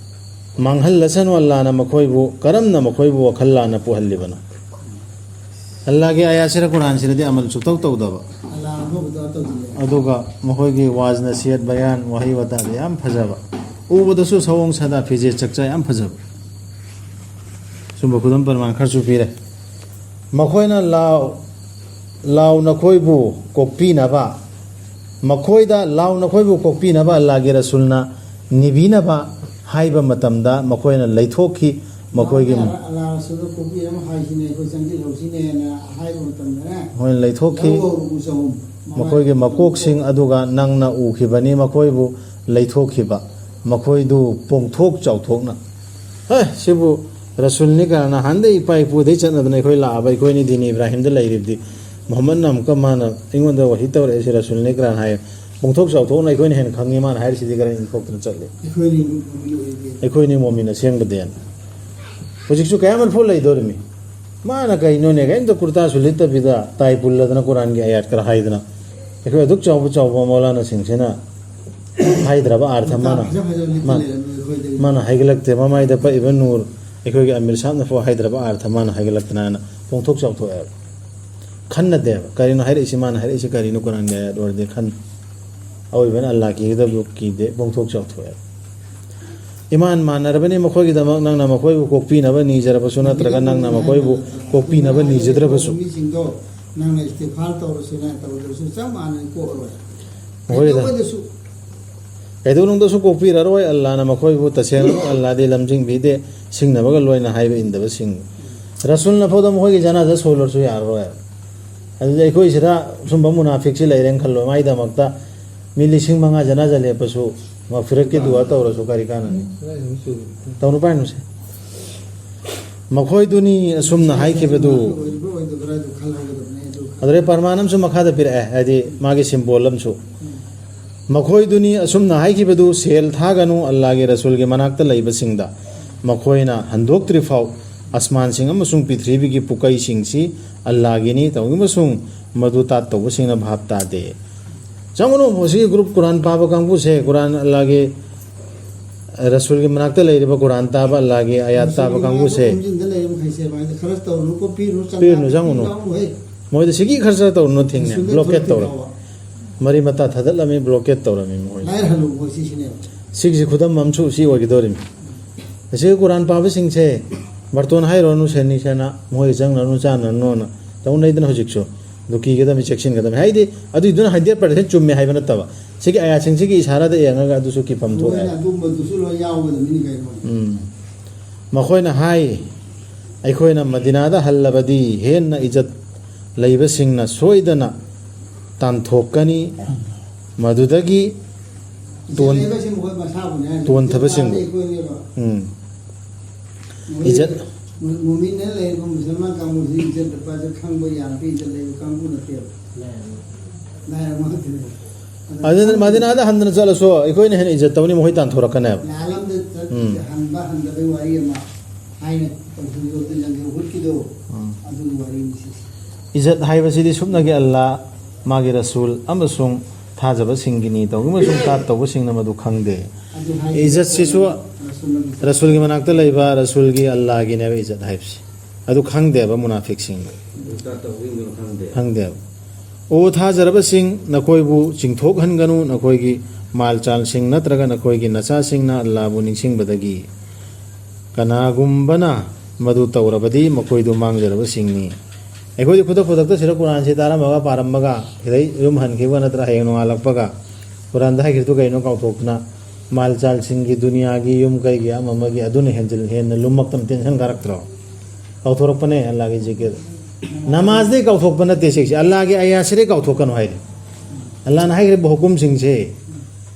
ꯃꯥꯡꯍꯜꯂꯁꯅꯨ ꯑꯜꯂꯥꯅ ꯃꯈꯣꯏꯕꯨ꯫ ꯀꯔꯝꯅ ꯃꯈꯣꯏꯕꯨ ꯋꯥꯈꯜ ꯂꯥꯟꯅ ꯄꯨꯍꯜꯂꯤꯕꯅꯣ? ꯑꯜꯂꯥꯒꯤ ꯑꯥꯌꯥꯠꯁꯤꯗ, ꯀꯨꯔꯥꯟꯁꯤꯗꯗꯤ ꯑꯃꯜ ꯁꯨꯛꯇꯧ ꯇꯧꯗꯕ꯫ ꯑꯜꯂꯥꯅ ꯑꯐꯕꯗ ꯇꯧꯁꯤꯜꯂꯦ꯫ ꯑꯗꯨꯒ ꯃꯈꯣꯏꯒꯤ ꯋꯥꯖ, ꯅꯁꯤꯍꯠ, ꯕꯌꯥꯟ, ꯋꯥꯍꯩ ꯋꯥꯇꯥꯗ ꯌꯥꯝ ꯐꯖꯕ, ꯎꯕꯗꯁꯨ ꯁꯑꯣꯡ ꯁꯥꯗꯥ, ꯐꯤꯖꯦꯠ ꯆꯛꯆꯥ ꯌꯥꯝ ꯐꯖꯕ꯫ ꯁꯨꯝꯕ ꯈꯨꯗꯝ ꯄ꯭ꯔꯃꯥꯟ ꯈꯔꯁꯨ ꯄꯤꯔꯦ꯫ ꯃꯈꯣꯏꯅ ꯂꯥꯎ, ꯂꯥꯎ ꯅꯈꯣꯏꯕꯨ ꯀꯣꯛꯄꯤꯅꯕ, ꯃꯈꯣꯏꯗ ꯂꯥꯎ ꯅꯈꯣꯏꯕꯨ ꯀꯣꯛꯄꯤꯅꯕ ꯑꯜꯂꯥꯍꯒꯤ ꯔꯁꯨꯜꯅ ꯅꯤꯕꯤꯅꯕ ꯍꯥꯏꯕ ꯃꯇꯝꯗ ꯃꯈꯣꯏꯅ ꯂꯩꯊꯣꯛꯈꯤ꯫ ꯃꯈꯣꯏꯒꯤ ꯑꯜꯂꯥꯍ ꯔꯁꯨꯜꯅ ꯀꯣꯛꯄꯤꯅꯕ ꯍꯥꯏꯁꯤꯅꯦ, ꯑꯩꯈꯣꯏ ꯆꯪꯁꯤꯜꯍꯧꯁꯤꯅꯦꯅ ꯍꯥꯏꯕ ꯃꯇꯝꯗꯅꯦ, ꯃꯈꯣꯏꯅ ꯂꯩꯊꯣꯛꯈꯤ꯫ ꯂꯧ ꯍꯧꯔꯨꯕ ꯆꯍꯨꯝ꯫ ꯃꯈꯣꯏꯒꯤ ꯃꯀꯣꯛꯁꯤꯡ ꯑꯗꯨꯒ ꯅꯪꯅ ꯎꯈꯤꯕꯅꯤ, ꯃꯈꯣꯏꯕꯨ ꯂꯩꯊꯣꯛꯈꯤꯕ, ꯃꯈꯣꯏꯗꯨ ꯄꯣꯡꯊꯣꯛ ꯆꯥꯎꯊꯣꯛꯅ꯫ ꯍꯦ, ꯁꯤꯕꯨ ꯔꯁꯨꯜꯅꯤ ꯀꯥꯏꯅ ꯅꯍꯥꯟꯗꯩ ꯏꯄꯥ ꯏꯄꯨꯗꯩ ꯆꯠꯅꯗꯅ ꯑꯩꯈꯣꯏ ꯂꯥꯛꯑꯕ, ꯑꯩꯈꯣꯏꯅꯤ ꯗꯤꯟ ꯏꯕ꯭ꯔꯥꯍꯤꯝꯗ ꯂꯩꯔꯤꯕꯗꯤ꯫ ꯃꯨꯍꯝꯃꯗꯅ ꯑꯃꯨꯛꯀ ꯃꯥꯅ ꯑꯩꯉꯣꯟꯗ ꯋꯥꯍꯤ ꯇꯧꯔꯛꯑꯦ, ꯁꯤ ꯔꯁꯨꯜꯅꯤ ꯀꯥꯏꯅ ꯍꯥꯏ꯫ ꯄꯣꯡꯊꯣꯛ ꯆꯥꯎꯊꯣꯛꯅ ꯑꯩꯈꯣꯏꯅ ꯍꯦꯟꯅ ꯈꯪꯉꯤ, ꯃꯥꯅ ꯍꯥꯏꯔꯤꯁꯤꯗꯤ ꯈꯔ ꯏꯟꯊꯣꯛꯇꯅ ꯆꯠꯂꯦ꯫ ꯑꯩꯈꯣꯏꯅꯤ ꯃꯣꯃꯤꯟ ꯑꯣꯏꯗꯦ꯫ ꯑꯩꯈꯣꯏꯅꯤ ꯃꯣꯃꯤꯟ ꯑꯁꯦꯡꯕꯗꯤ꯫ ꯍꯧꯖꯤꯛꯁꯨ ꯀꯌꯥꯃꯠ ꯐꯥꯎ ꯂꯩꯗꯧꯔꯤꯃꯤ꯫ ꯃꯥꯅ ꯀꯩꯅꯣꯅꯦ, ꯀꯔꯤꯝꯇ ꯀꯨꯔꯇꯥꯁꯨ ꯂꯤꯠꯇꯕꯤꯗ ꯇꯥꯏ ꯄꯨꯜꯂꯗꯅ ꯀꯨꯔꯥꯟꯒꯤ ꯑꯥꯌꯥꯠ ꯈꯔ ꯍꯥꯏꯗꯅ꯫ ꯑꯩꯈꯣꯏ ꯑꯗꯨꯛ ꯆꯥꯎꯕ ꯆꯥꯎꯕ ꯃꯧꯂꯥꯅꯥꯁꯤꯡꯁꯤꯅ ꯍꯥꯏꯗ꯭ꯔꯕ ꯑꯥꯔꯊ ꯀꯨꯔꯇꯥ ꯃꯥꯅ, ꯐꯖ ꯐꯖꯕ ꯂꯤꯠꯄ ꯃꯥꯅ, ꯂꯩꯔꯝꯃꯤ ꯑꯩꯈꯣꯏꯗꯗꯤ꯫ ꯃꯥꯅ ꯍꯥꯏꯒꯠꯂꯛꯇꯦ꯫ ꯃꯃꯥꯏꯗ ꯄꯛꯏꯕ ꯅꯨꯔ, ꯑꯩꯈꯣꯏꯒꯤ ꯑꯃꯤꯔ ꯁꯥꯍꯕꯅ ꯐꯥꯎ ꯍꯥꯏꯗ꯭ꯔꯕ ꯑꯥꯔꯊ ꯃꯥꯅ ꯍꯥꯏꯒꯠꯂꯛꯇꯅꯅ ꯄꯣꯡꯊꯣꯛ ꯆꯥꯎꯊꯣꯛꯑꯦꯕ꯫ ꯈꯟꯅꯗꯦꯕ꯫ ꯀꯔꯤꯅꯣ ꯍꯥꯏꯔꯛꯏꯁꯤ? ꯃꯥꯅ ꯍꯥꯏꯔꯛꯏꯁꯤ ꯀꯔꯤꯅꯣ? ꯀꯨꯔꯥꯟꯒꯤ ꯑꯥꯌꯥꯠ ꯑꯣꯏꯔꯗꯤ ꯈꯟ-, ꯑꯑꯣꯏꯕꯅ ꯑꯜꯂꯥꯍ ꯀꯤꯒꯗꯕꯗꯨ ꯀꯤꯗꯦ, ꯄꯣꯡꯊꯣꯛ ꯆꯥꯎꯊꯣꯛꯑꯦꯕ꯫ ꯏꯃꯥꯟ ꯃꯥꯟꯅꯔꯕꯅꯤ ꯃꯈꯣꯏꯒꯤꯗꯃꯛ, ꯅꯪꯅ ꯃꯈꯣꯏꯕꯨ ꯀꯣꯛꯄꯤꯅꯕ ꯅꯤꯖꯔꯕꯁꯨ ꯅꯠꯇ꯭ꯔꯒ ꯅꯪꯅ ꯃꯈꯣꯏꯕꯨ ꯀꯣꯛꯄꯤꯅꯕ ꯅꯤꯖꯗ꯭ꯔꯕꯁꯨ꯫ ꯃꯤꯁꯤꯡꯗꯣ ꯅꯪꯅ ꯏꯁꯇꯤꯐꯥꯔ ꯇꯧꯔꯁꯨꯅꯦ, ꯇꯧꯗ꯭ꯔꯁꯨ ꯆꯞ ꯃꯥꯟꯅꯅ ꯀꯣꯛꯑꯔꯣꯏ꯫ ꯃꯈꯣꯏꯗ ꯀꯩꯗꯧꯕꯗꯁꯨ꯫ ꯀꯩꯗꯧꯅꯨꯡꯗꯁꯨ ꯀꯣꯛꯄꯤꯔꯔꯣꯏ꯫ ꯑꯜꯂꯥꯅ ꯃꯈꯣꯏꯕꯨ ꯇꯁꯦꯡꯅ ꯑꯜꯂꯥꯗꯤ ꯂꯝꯖꯤꯡꯕꯤꯗꯦ, ꯁꯤꯡꯅꯕꯒ ꯂꯣꯏꯅ ꯍꯥꯏꯕ ꯏꯟꯗꯕꯁꯤꯡ꯫ ꯔꯁꯨꯜꯅ ꯐꯥꯎꯗ ꯃꯈꯣꯏꯒꯤ ꯖꯅꯥꯖꯥ ꯁꯣꯜꯂꯁꯨ ꯌꯥꯔꯔꯣꯏ꯫ ꯑꯗꯨꯗꯤ ꯑꯩꯈꯣꯏ ꯁꯤꯗ ꯁꯨꯝꯕ ꯃꯨꯅꯥꯐꯤꯛꯁꯤ ꯂꯩꯔꯦꯅ ꯈꯜꯂꯣ, ꯃꯥꯏꯗꯃꯛꯇ ꯃꯤ ꯂꯤꯁꯤꯡ ꯃꯉꯥ ꯖꯅꯥꯖꯥ ꯂꯦꯞꯄꯁꯨ ꯃꯒꯐꯤꯔꯠꯀꯤ ꯗꯨꯋꯥ ꯇꯧꯔꯁꯨ ꯀꯔꯤ ꯀꯥꯟꯅꯅꯤ? ꯇꯧꯅꯨ ꯄꯥꯏꯅꯨꯁꯦ꯫ ꯃꯈꯣꯏꯗꯨꯅꯤ ꯑꯁꯨꯝꯅ ꯍꯥꯏꯈꯤꯕꯗꯨ꯫ ꯑꯗꯨꯗꯩ ꯄꯔꯃꯥꯟ ꯑꯃꯁꯨ ꯃꯈꯥꯗ ꯄꯤꯔꯛꯑꯦ, ꯍꯥꯏꯗꯤ ꯃꯥꯒꯤ ꯁꯤꯝꯕꯣꯜ ꯑꯃꯁꯨ꯫ ꯃꯈꯣꯏꯗꯨꯅꯤ ꯑꯁꯨꯝꯅ ꯍꯥꯏꯈꯤꯕꯗꯨ, ꯁꯦꯜ ꯊꯥꯒꯅꯨ ꯑꯜꯂꯥꯒꯤ ꯔꯁꯨꯜꯒꯤ ꯃꯅꯥꯛꯇ ꯂꯩꯕꯁꯤꯡꯗ, ꯃꯈꯣꯏꯅ ꯍꯟꯗꯣꯛꯇ꯭ꯔꯤꯐꯥꯎ ꯑꯁꯃꯥꯟꯁꯤꯡ ꯑꯃꯁꯨꯡ ꯄ꯭ꯔꯤꯊꯤꯕꯤꯒꯤ ꯄꯨꯀꯩꯁꯤꯡꯁꯤ ꯑꯜꯂꯥꯒꯤꯅꯤ, ꯇꯧꯏ ꯑꯃꯁꯨꯡ ꯃꯗꯨ ꯇꯥꯠ ꯇꯧꯕꯁꯤꯡꯅ ꯚꯥꯞ ꯇꯥꯗꯦ꯫ ꯆꯪꯉꯨꯅꯨ, ꯃꯁꯤꯒꯤ ꯒ꯭ꯔꯨꯞ ꯀꯨꯔꯥꯟ ꯄꯥꯕ ꯀꯥꯡꯕꯨꯁꯦ, ꯀꯨꯔꯥꯟ ꯑꯜꯂꯥꯒꯤ ꯔꯁꯨꯜꯒꯤ ꯃꯅꯥꯛꯇ ꯂꯩꯔꯤꯕ ꯀꯨꯔꯥꯟ ꯇꯥꯕ, ꯑꯜꯂꯥꯒꯤ ꯑꯌꯥꯠ ꯇꯥꯕ ꯀꯥꯡꯕꯨꯁꯦ꯫ ꯈꯣꯝꯖꯤꯟꯗ ꯂꯩꯔꯤꯕ ꯃꯈꯩꯁꯦ ꯃꯥꯏꯗ ꯈꯔ ꯇꯧꯔꯨꯅꯨꯀꯣ, ꯄꯤꯔꯨꯅꯨ, ꯆꯪꯉꯨ꯫ ꯄꯤꯔꯨꯅꯨ, ꯆꯪꯉꯨꯅꯨ꯫ ꯃꯣꯏꯗ ꯁꯤꯒꯤ ꯈꯔ ꯈꯔ ꯇꯧꯔꯨꯅꯨ, ꯊꯤꯡꯉꯦ, ꯔꯁꯨꯜꯗ ꯕ꯭ꯂꯣꯀꯦꯠ ꯊꯣꯛꯇ꯭ꯔꯤ ꯇꯧꯔꯦ꯫ ꯐꯥꯎꯕ꯫ ꯃꯔꯤ ꯃꯇꯥ ꯊꯥꯗꯠꯂꯝꯃꯤ, ꯕ꯭ꯂꯣꯀꯦꯠ ꯇꯧꯔꯝꯃꯤ ꯃꯈꯣꯏ꯫ ꯂꯥꯏꯔ ꯍꯜꯂꯨ ꯃꯣꯏ ꯁꯤꯁꯤꯅꯦꯕ꯫ ꯁꯤꯒꯤꯁꯤ ꯈꯨꯗꯝ ꯑꯃꯁꯨ ꯁꯤ ꯑꯣꯏꯒꯗꯧꯔꯤꯃꯤ꯫ ꯉꯁꯤꯒꯤ ꯀꯨꯔꯥꯟ ꯄꯥꯕꯁꯤꯡꯁꯦ ꯕꯥꯔꯇꯣꯟ ꯍꯥꯏꯔꯨꯔꯅꯨ, ꯁꯦꯟꯅꯤ ꯁꯦꯟꯅ, ꯃꯣꯏ ꯆꯪꯅꯔꯨꯅꯨ, ꯆꯥꯅꯔꯨꯅꯨꯅ ꯇꯧꯅꯩꯗꯅ ꯍꯧꯖꯤꯛꯁꯨ꯫ ꯑꯗꯨ ꯀꯤꯒꯗꯕꯅꯤ, ꯆꯦꯛꯁꯤꯟꯒꯗꯕꯅꯤ꯫ ꯍꯥꯏꯗꯤ ꯑꯗꯨꯏꯗꯨꯅ ꯍꯟꯗ꯭ꯔꯦꯠ ꯄꯥꯔꯁꯦꯟ ꯆꯨꯝꯃꯦ ꯍꯥꯏꯕ ꯅꯠꯇꯕ, ꯁꯤꯒꯤ ꯑꯥꯌꯥꯠꯁꯤꯡꯁꯤꯒꯤ ꯏꯁꯥꯔꯥꯗ ꯌꯦꯡꯉꯒ ꯑꯗꯨꯁꯨ ꯀꯤꯐꯝ ꯊꯣꯛꯑꯦ꯫ ꯃꯣꯏꯅ ꯑꯗꯨꯝꯕꯗꯨꯁꯨ ꯂꯣꯏ ꯌꯥꯎꯒꯗꯕꯅꯤ ꯀꯩꯅꯣ꯫ ꯎꯝ꯫ ꯃꯈꯣꯏꯅ ꯍꯥꯏ, ꯑꯩꯈꯣꯏꯅ ꯃꯗꯤꯅꯥꯗ ꯍꯜꯂꯕꯗꯤ ꯍꯦꯟꯅ ꯏꯖꯠ ꯂꯩꯕꯁꯤꯡꯅ ꯁꯣꯏꯗꯅ ꯇꯥꯟꯊꯣꯛꯀꯅꯤ, ꯃꯗꯨꯗꯒꯤ ꯇꯣꯟ-, ꯏꯖꯠ ꯂꯩꯕꯁꯤꯡ ꯃꯈꯣꯏ ꯃꯁꯥꯕꯨꯅꯦ ꯍꯥꯏꯔꯤꯁꯦ꯫ ꯇꯣꯟꯊꯕꯁꯤꯡꯕꯨ꯫ ꯏꯖꯠ ꯇꯥꯕ ꯑꯩꯈꯣꯏꯅꯦꯕ꯫ ꯎꯝ꯫ ꯃꯣꯏ ꯏꯖꯠ ꯃꯨ-, ꯃꯨꯃꯤꯟꯅ ꯂꯩꯔꯤꯕ ꯃꯨꯁꯜꯃꯥꯟ ꯀꯥꯡꯕꯨꯁꯤ ꯏꯖꯠ ꯂꯨꯄꯥꯁꯦ ꯈꯪꯕ ꯌꯥꯔꯗꯤ ꯏꯖꯠ ꯂꯩꯕ ꯀꯥꯡꯕꯨ ꯅꯠꯇꯦꯕ꯫ ꯂꯥꯏꯔꯕ ꯉꯥꯛꯇꯅꯦꯕ꯫ ꯑꯗꯨꯅ ꯃꯗꯤꯅꯥꯗ ꯍꯟꯗꯅ ꯆꯠꯂꯁꯨ ꯑꯩꯈꯣꯏꯅ ꯍꯦꯟꯅ ꯏꯖꯠ ꯇꯧꯅꯤ, ꯃꯈꯣꯏ ꯇꯥꯟꯊꯣꯔꯛꯀꯅꯦꯕ꯫ ꯂꯥꯜꯂꯝꯗ ꯆꯠ-, ꯎꯝ꯫ ꯍꯟꯕ ꯍꯟꯗꯕꯩ ꯋꯥꯔꯤ ꯑꯃ ꯍꯥꯏꯅ ꯇꯧꯁꯤꯟꯈꯤꯕꯗ ꯂꯪꯒꯤ ꯎꯍꯨꯠꯀꯤꯗꯣ, ꯎꯝ꯫ ꯑꯗꯨꯒꯤ ꯋꯥꯔꯤꯅꯤ ꯁꯤꯁꯦ꯫ ꯏꯖꯠ ꯍꯥꯏꯕꯁꯤꯗꯤ ꯁꯨꯞꯅꯒꯤ ꯑꯜꯂꯥ, ꯃꯥꯒꯤ ꯔꯁꯨꯜ ꯑꯃꯁꯨꯡ ꯊꯥꯖꯕꯁꯤꯡꯒꯤꯅꯤ ꯇꯧꯏ, ꯑꯃꯁꯨꯡ ꯇꯥꯠ ꯇꯧꯕꯁꯤꯡꯅ ꯃꯗꯨ ꯈꯪꯗꯦ꯫ ꯑꯗꯨ ꯍꯥꯏꯁꯦ ꯏꯖꯠꯁꯤꯁꯨ ꯔꯁꯨꯜ ꯑꯃ ꯔꯁꯨꯜꯒꯤ ꯃꯅꯥꯛꯇ ꯂꯩꯕ, ꯔꯁꯨꯜꯒꯤ ꯑꯜꯂꯥꯒꯤꯅꯦꯕ ꯏꯖꯠ ꯍꯥꯏꯕꯁꯤ꯫ ꯑꯗꯨ ꯈꯪꯗꯦꯕ ꯃꯨꯅꯥꯐꯤꯛꯁꯤꯡꯅ꯫ ꯇꯥꯠ ꯇꯧꯕꯁꯤꯡꯗꯨꯅ ꯈꯪꯗꯦ꯫ ꯈꯪꯗꯦꯕ꯫ "ꯑꯣ ꯊꯥꯖꯔꯕꯁꯤꯡ, ꯅꯈꯣꯏꯕꯨ ꯆꯤꯡꯊꯣꯛꯍꯟꯒꯅꯨ, ꯅꯈꯣꯏꯒꯤ ꯃꯥꯜ ꯆꯥꯜꯁꯤꯡ ꯅꯠꯇ꯭ꯔꯒ ꯅꯈꯣꯏꯒꯤ ꯅꯆꯥꯁꯤꯡꯅ ꯑꯜꯂꯥꯕꯨ ꯅꯤꯡꯁꯤꯡꯕꯗꯒꯤ꯫ ꯀꯅꯥꯒꯨꯝꯕꯅ ꯃꯗꯨ ꯇꯧꯔꯕꯗꯤ ꯃꯈꯣꯏꯗꯨ ꯃꯥꯡꯖꯔꯕꯁꯤꯡꯅꯤ"꯫ ꯑꯩꯈꯣꯏꯗꯤ ꯈꯨꯗꯛ ꯈꯨꯗꯛꯇ ꯁꯤꯗ ꯀꯨꯔꯥꯟꯁꯤ ꯇꯥꯔꯝꯃꯒ ꯄꯥꯔꯝꯃꯒ ꯁꯤꯗꯩ ꯌꯨꯝ ꯍꯟꯈꯤꯕ ꯅꯠꯇ꯭ꯔ ꯍꯌꯦꯡ ꯅꯣꯡꯉꯥꯜꯂꯛꯄꯒ ꯀꯨꯔꯥꯟꯗ ꯍꯥꯏꯈꯤꯕꯗꯨ ꯀꯩꯅꯣ ꯀꯥꯎꯊꯣꯛꯇꯅ ꯃꯥꯜ ꯆꯥꯜꯁꯤꯡꯒꯤ, ꯗꯨꯅꯤꯌꯥꯒꯤ, ꯌꯨꯝ ꯀꯩꯒꯤ, ꯑꯃ ꯑꯃꯒꯤ ꯑꯗꯨꯅ ꯍꯦꯟꯖꯤꯜ-, ꯍꯦꯟꯅ ꯂꯨꯝꯃꯛꯇꯅ ꯇꯦꯟꯁꯟ ꯀꯥꯔꯛꯇ꯭ꯔꯣ? ꯀꯥꯎꯊꯣꯔꯛꯄꯅꯦ ꯑꯜꯂꯥꯒꯤ ꯖꯤꯀꯤꯔ꯫ ꯅꯃꯥꯖꯗꯩ ꯀꯥꯎꯊꯣꯛꯄ ꯅꯠꯇꯦ ꯁꯤꯁꯦ, ꯑꯜꯂꯥꯒꯤ ꯑꯌꯥꯠꯁꯤꯗꯩ ꯀꯥꯎꯊꯣꯛꯀꯅꯨ ꯍꯥꯏꯔꯤ꯫ ꯑꯜꯂꯥꯅ ꯍꯥꯏꯈ꯭ꯔꯤꯕ ꯍꯨꯀꯨꯝꯁꯤꯡꯁꯦ,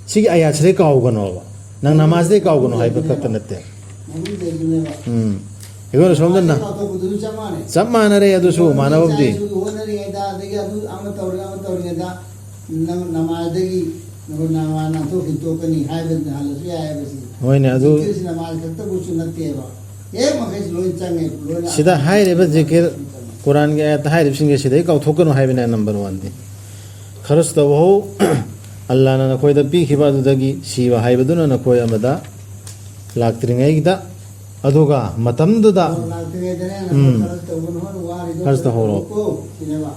ꯁꯤꯒꯤ ꯑꯌꯥꯠꯁꯤꯗꯩ ꯀꯥꯎꯒꯅꯣꯕ꯫ ꯅꯪ ꯅꯃꯥꯖꯗꯩ ꯀꯥꯎꯒꯅꯨ ꯍꯥꯏꯕ ꯈꯛꯇ ꯅꯠꯇꯦ꯫ ꯎꯝ꯫ ꯑꯩꯈꯣꯏꯅ ꯁꯣꯝꯗ ꯅ- ꯆꯞ ꯃꯥꯟꯅꯔꯦ ꯑꯗꯨꯁꯨ, ꯃꯥꯟꯅꯕꯕꯨꯗꯤ꯫ ꯍꯣꯠꯅꯔꯤꯉꯩꯗ, ꯑꯗꯒꯤ ꯑꯗꯨ ꯑꯃ ꯇꯧꯔꯤ, ꯑꯃ ꯇꯧꯔꯤꯉꯩꯗ, ꯅꯪ ꯅꯃꯥꯖꯗꯒꯤ ꯅꯃꯥꯖ ꯅꯥꯟꯊꯣꯛ ꯍꯦꯟꯇꯣꯛꯀꯅꯤ ꯍꯥꯏꯕ ꯍꯜꯂꯁꯨ ꯌꯥꯏ ꯍꯥꯏꯕꯁꯤ꯫ ꯍꯣꯏꯅꯦ, ꯑꯗꯨ ꯖꯤꯀꯤꯔꯁꯤ ꯅꯃꯥꯖ ꯈꯛꯇꯕꯨꯁꯨ ꯅꯠꯇꯦꯕ꯫ ꯍꯦꯛ ꯃꯈꯩꯁꯤ ꯂꯣꯏ ꯆꯪꯉꯦ, ꯂꯣꯏꯅ ꯁꯤꯗ ꯍꯥꯏꯔꯤꯕ ꯖꯤꯀꯤꯔ, ꯀꯨꯔꯥꯟꯒꯤ ꯑꯥꯌꯠꯇ ꯍꯥꯏꯔꯤꯕꯁꯤꯡꯁꯦ ꯁꯤꯗꯩ ꯀꯥꯎꯊꯣꯛꯀꯅꯨ ꯍꯥꯏꯕꯅꯦ ꯅꯝꯕꯔ ꯋꯥꯟꯗꯤ꯫ ꯈꯔꯁ ꯇꯧꯍꯧ, ꯑꯜꯂꯥꯅ ꯅꯈꯣꯏꯗ ꯄꯤꯈꯤꯕ ꯑꯗꯨꯗꯒꯤ ꯁꯤꯕ ꯍꯥꯏꯕꯗꯨꯅ ꯅꯈꯣꯏ ꯑꯃꯗ ꯂꯥꯛꯇ꯭ꯔꯤꯉꯩꯗ, ꯑꯗꯨꯒ ꯃꯇꯝꯗꯨꯗ, ꯂꯥꯛꯇ꯭ꯔꯤꯉꯩꯗꯅꯦ ꯅꯈꯣꯏ ꯎꯝ꯫ ꯈꯔꯁ ꯇꯧꯒꯅꯨ, ꯋꯥꯔꯤꯗꯣ ꯈꯔꯁ ꯇꯧꯍꯧꯔꯣ꯫ ꯇꯧꯀꯣ ꯁꯤꯅꯦꯕ꯫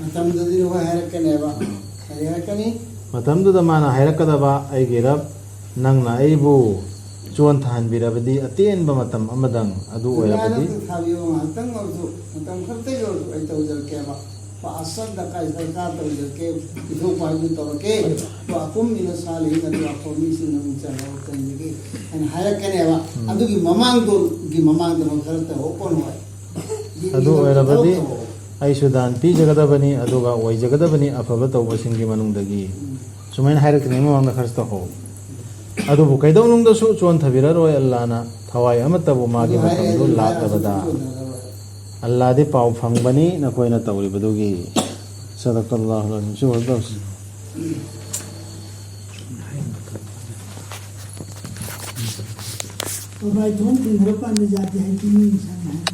ꯃꯇꯝꯗꯨꯗꯤ ꯅꯈꯣꯏ ꯍꯥꯏꯔꯛꯀꯅꯦꯕ꯫ ꯀꯔꯤ ꯍꯥꯏꯔꯛꯀꯅꯤ? ꯃꯇꯝꯗꯨꯗ ꯃꯥꯅ ꯍꯥꯏꯔꯛꯀꯗꯕ, "ꯑꯩꯒꯤ ꯔꯕ, ꯅꯪꯅ ꯑꯩꯕꯨ ꯆꯣꯟꯊꯍꯟꯕꯤꯔꯕꯗꯤ ꯑꯇꯦꯟꯕ ꯃꯇꯝ ꯑꯃꯗꯪ, ꯑꯗꯨ ꯑꯣꯏꯔꯕꯗꯤ" ꯗꯨꯅꯤꯌꯥꯗ ꯊꯥꯕꯤꯌꯣ ꯉꯥꯏꯍꯥꯛꯇꯪ ꯑꯣꯏꯔꯁꯨ, ꯃꯇꯝ ꯈꯛꯇꯒꯤ ꯑꯣꯏꯔꯁꯨ ꯑꯩ ꯇꯧꯖꯔꯛꯀꯦꯕ꯫ ꯐ ꯑꯁꯗꯛꯀ ꯑꯩ ꯁꯔꯀꯥꯔ ꯇꯧꯖꯔꯛꯀꯦ, ꯄꯤꯊꯣꯛꯄ ꯍꯥꯏꯕꯗꯨ ꯇꯧꯔꯛꯀꯦ꯫ ꯋꯥ ꯑꯀꯨꯝ ꯃꯤꯅ ꯁꯥꯂꯤꯍꯤꯟ ꯑꯗꯨ ꯑꯐꯕ ꯃꯤꯁꯤꯡꯅ ꯑꯃꯨꯛ ꯆꯪꯅꯕ ꯆꯪꯕꯤꯒꯦ ꯍꯥꯏꯅ ꯍꯥꯏꯔꯛꯀꯅꯦꯕ꯫ ꯎꯝ꯫ ꯑꯗꯨꯒꯤ ꯃꯃꯥꯡꯗꯨꯒꯤ ꯃꯃꯥꯡꯗ ꯃꯣꯏ ꯈꯔ ꯇꯧꯍꯧ ꯄꯣꯠ ꯍꯣꯏ꯫ ꯑꯗꯨ ꯑꯣꯏꯔꯕꯗꯤ ꯑꯩꯁꯨ ꯗꯥꯟ ꯄꯤꯖꯒꯗꯕꯅꯤ, ꯑꯗꯨꯒ ꯑꯣꯏꯖꯒꯗꯕꯅꯤ ꯑꯐꯕ ꯇꯧꯕꯁꯤꯡꯒꯤ ꯃꯅꯨꯡꯗꯒꯤ꯫ ꯎꯝ꯫ ꯁꯨꯃꯥꯏꯅ ꯍꯥꯏꯔꯛꯇ꯭ꯔꯤꯉꯩ ꯃꯃꯥꯡꯗ ꯈꯔꯁ ꯇꯧꯍꯧ꯫ ꯑꯗꯨꯕꯨ ꯀꯩꯗꯧꯅꯨꯡꯗꯁꯨ ꯆꯣꯟꯊꯕꯤꯔꯔꯣꯏ ꯑꯜꯂꯥꯅ, ꯊꯋꯥꯏ ꯑꯃꯠꯇꯕꯨ ꯃꯥꯒꯤ ꯑꯗꯨ ꯍꯥꯏꯔꯦ, ꯃꯇꯝꯗꯨ ꯑꯗꯨ ꯍꯥꯏꯔꯦ, ꯂꯥꯛꯂꯕꯗ꯫ ꯑꯗꯨ ꯆꯣꯟꯊꯔꯔꯣꯏ꯫ ꯑꯜꯂꯥꯗꯤ ꯄꯥꯎ ꯐꯪꯕꯅꯤ ꯅꯈꯣꯏꯅ ꯇꯧꯔꯤꯕꯗꯨꯒꯤ꯫ ꯁꯗꯀꯜꯂꯥꯍꯨꯜ ꯑꯖꯤꯝ꯫ ꯁꯤ ꯑꯣꯏꯔ ꯇꯧꯁꯤ꯫ ꯕꯕꯥꯏ ꯊꯣꯡ ꯊꯤꯟꯈ꯭ꯔ ꯀꯥꯟꯗ ꯖꯥꯇꯤ ꯍꯩꯇꯤ ꯃꯤ ꯁꯥꯟꯅ ꯍꯥꯏ꯫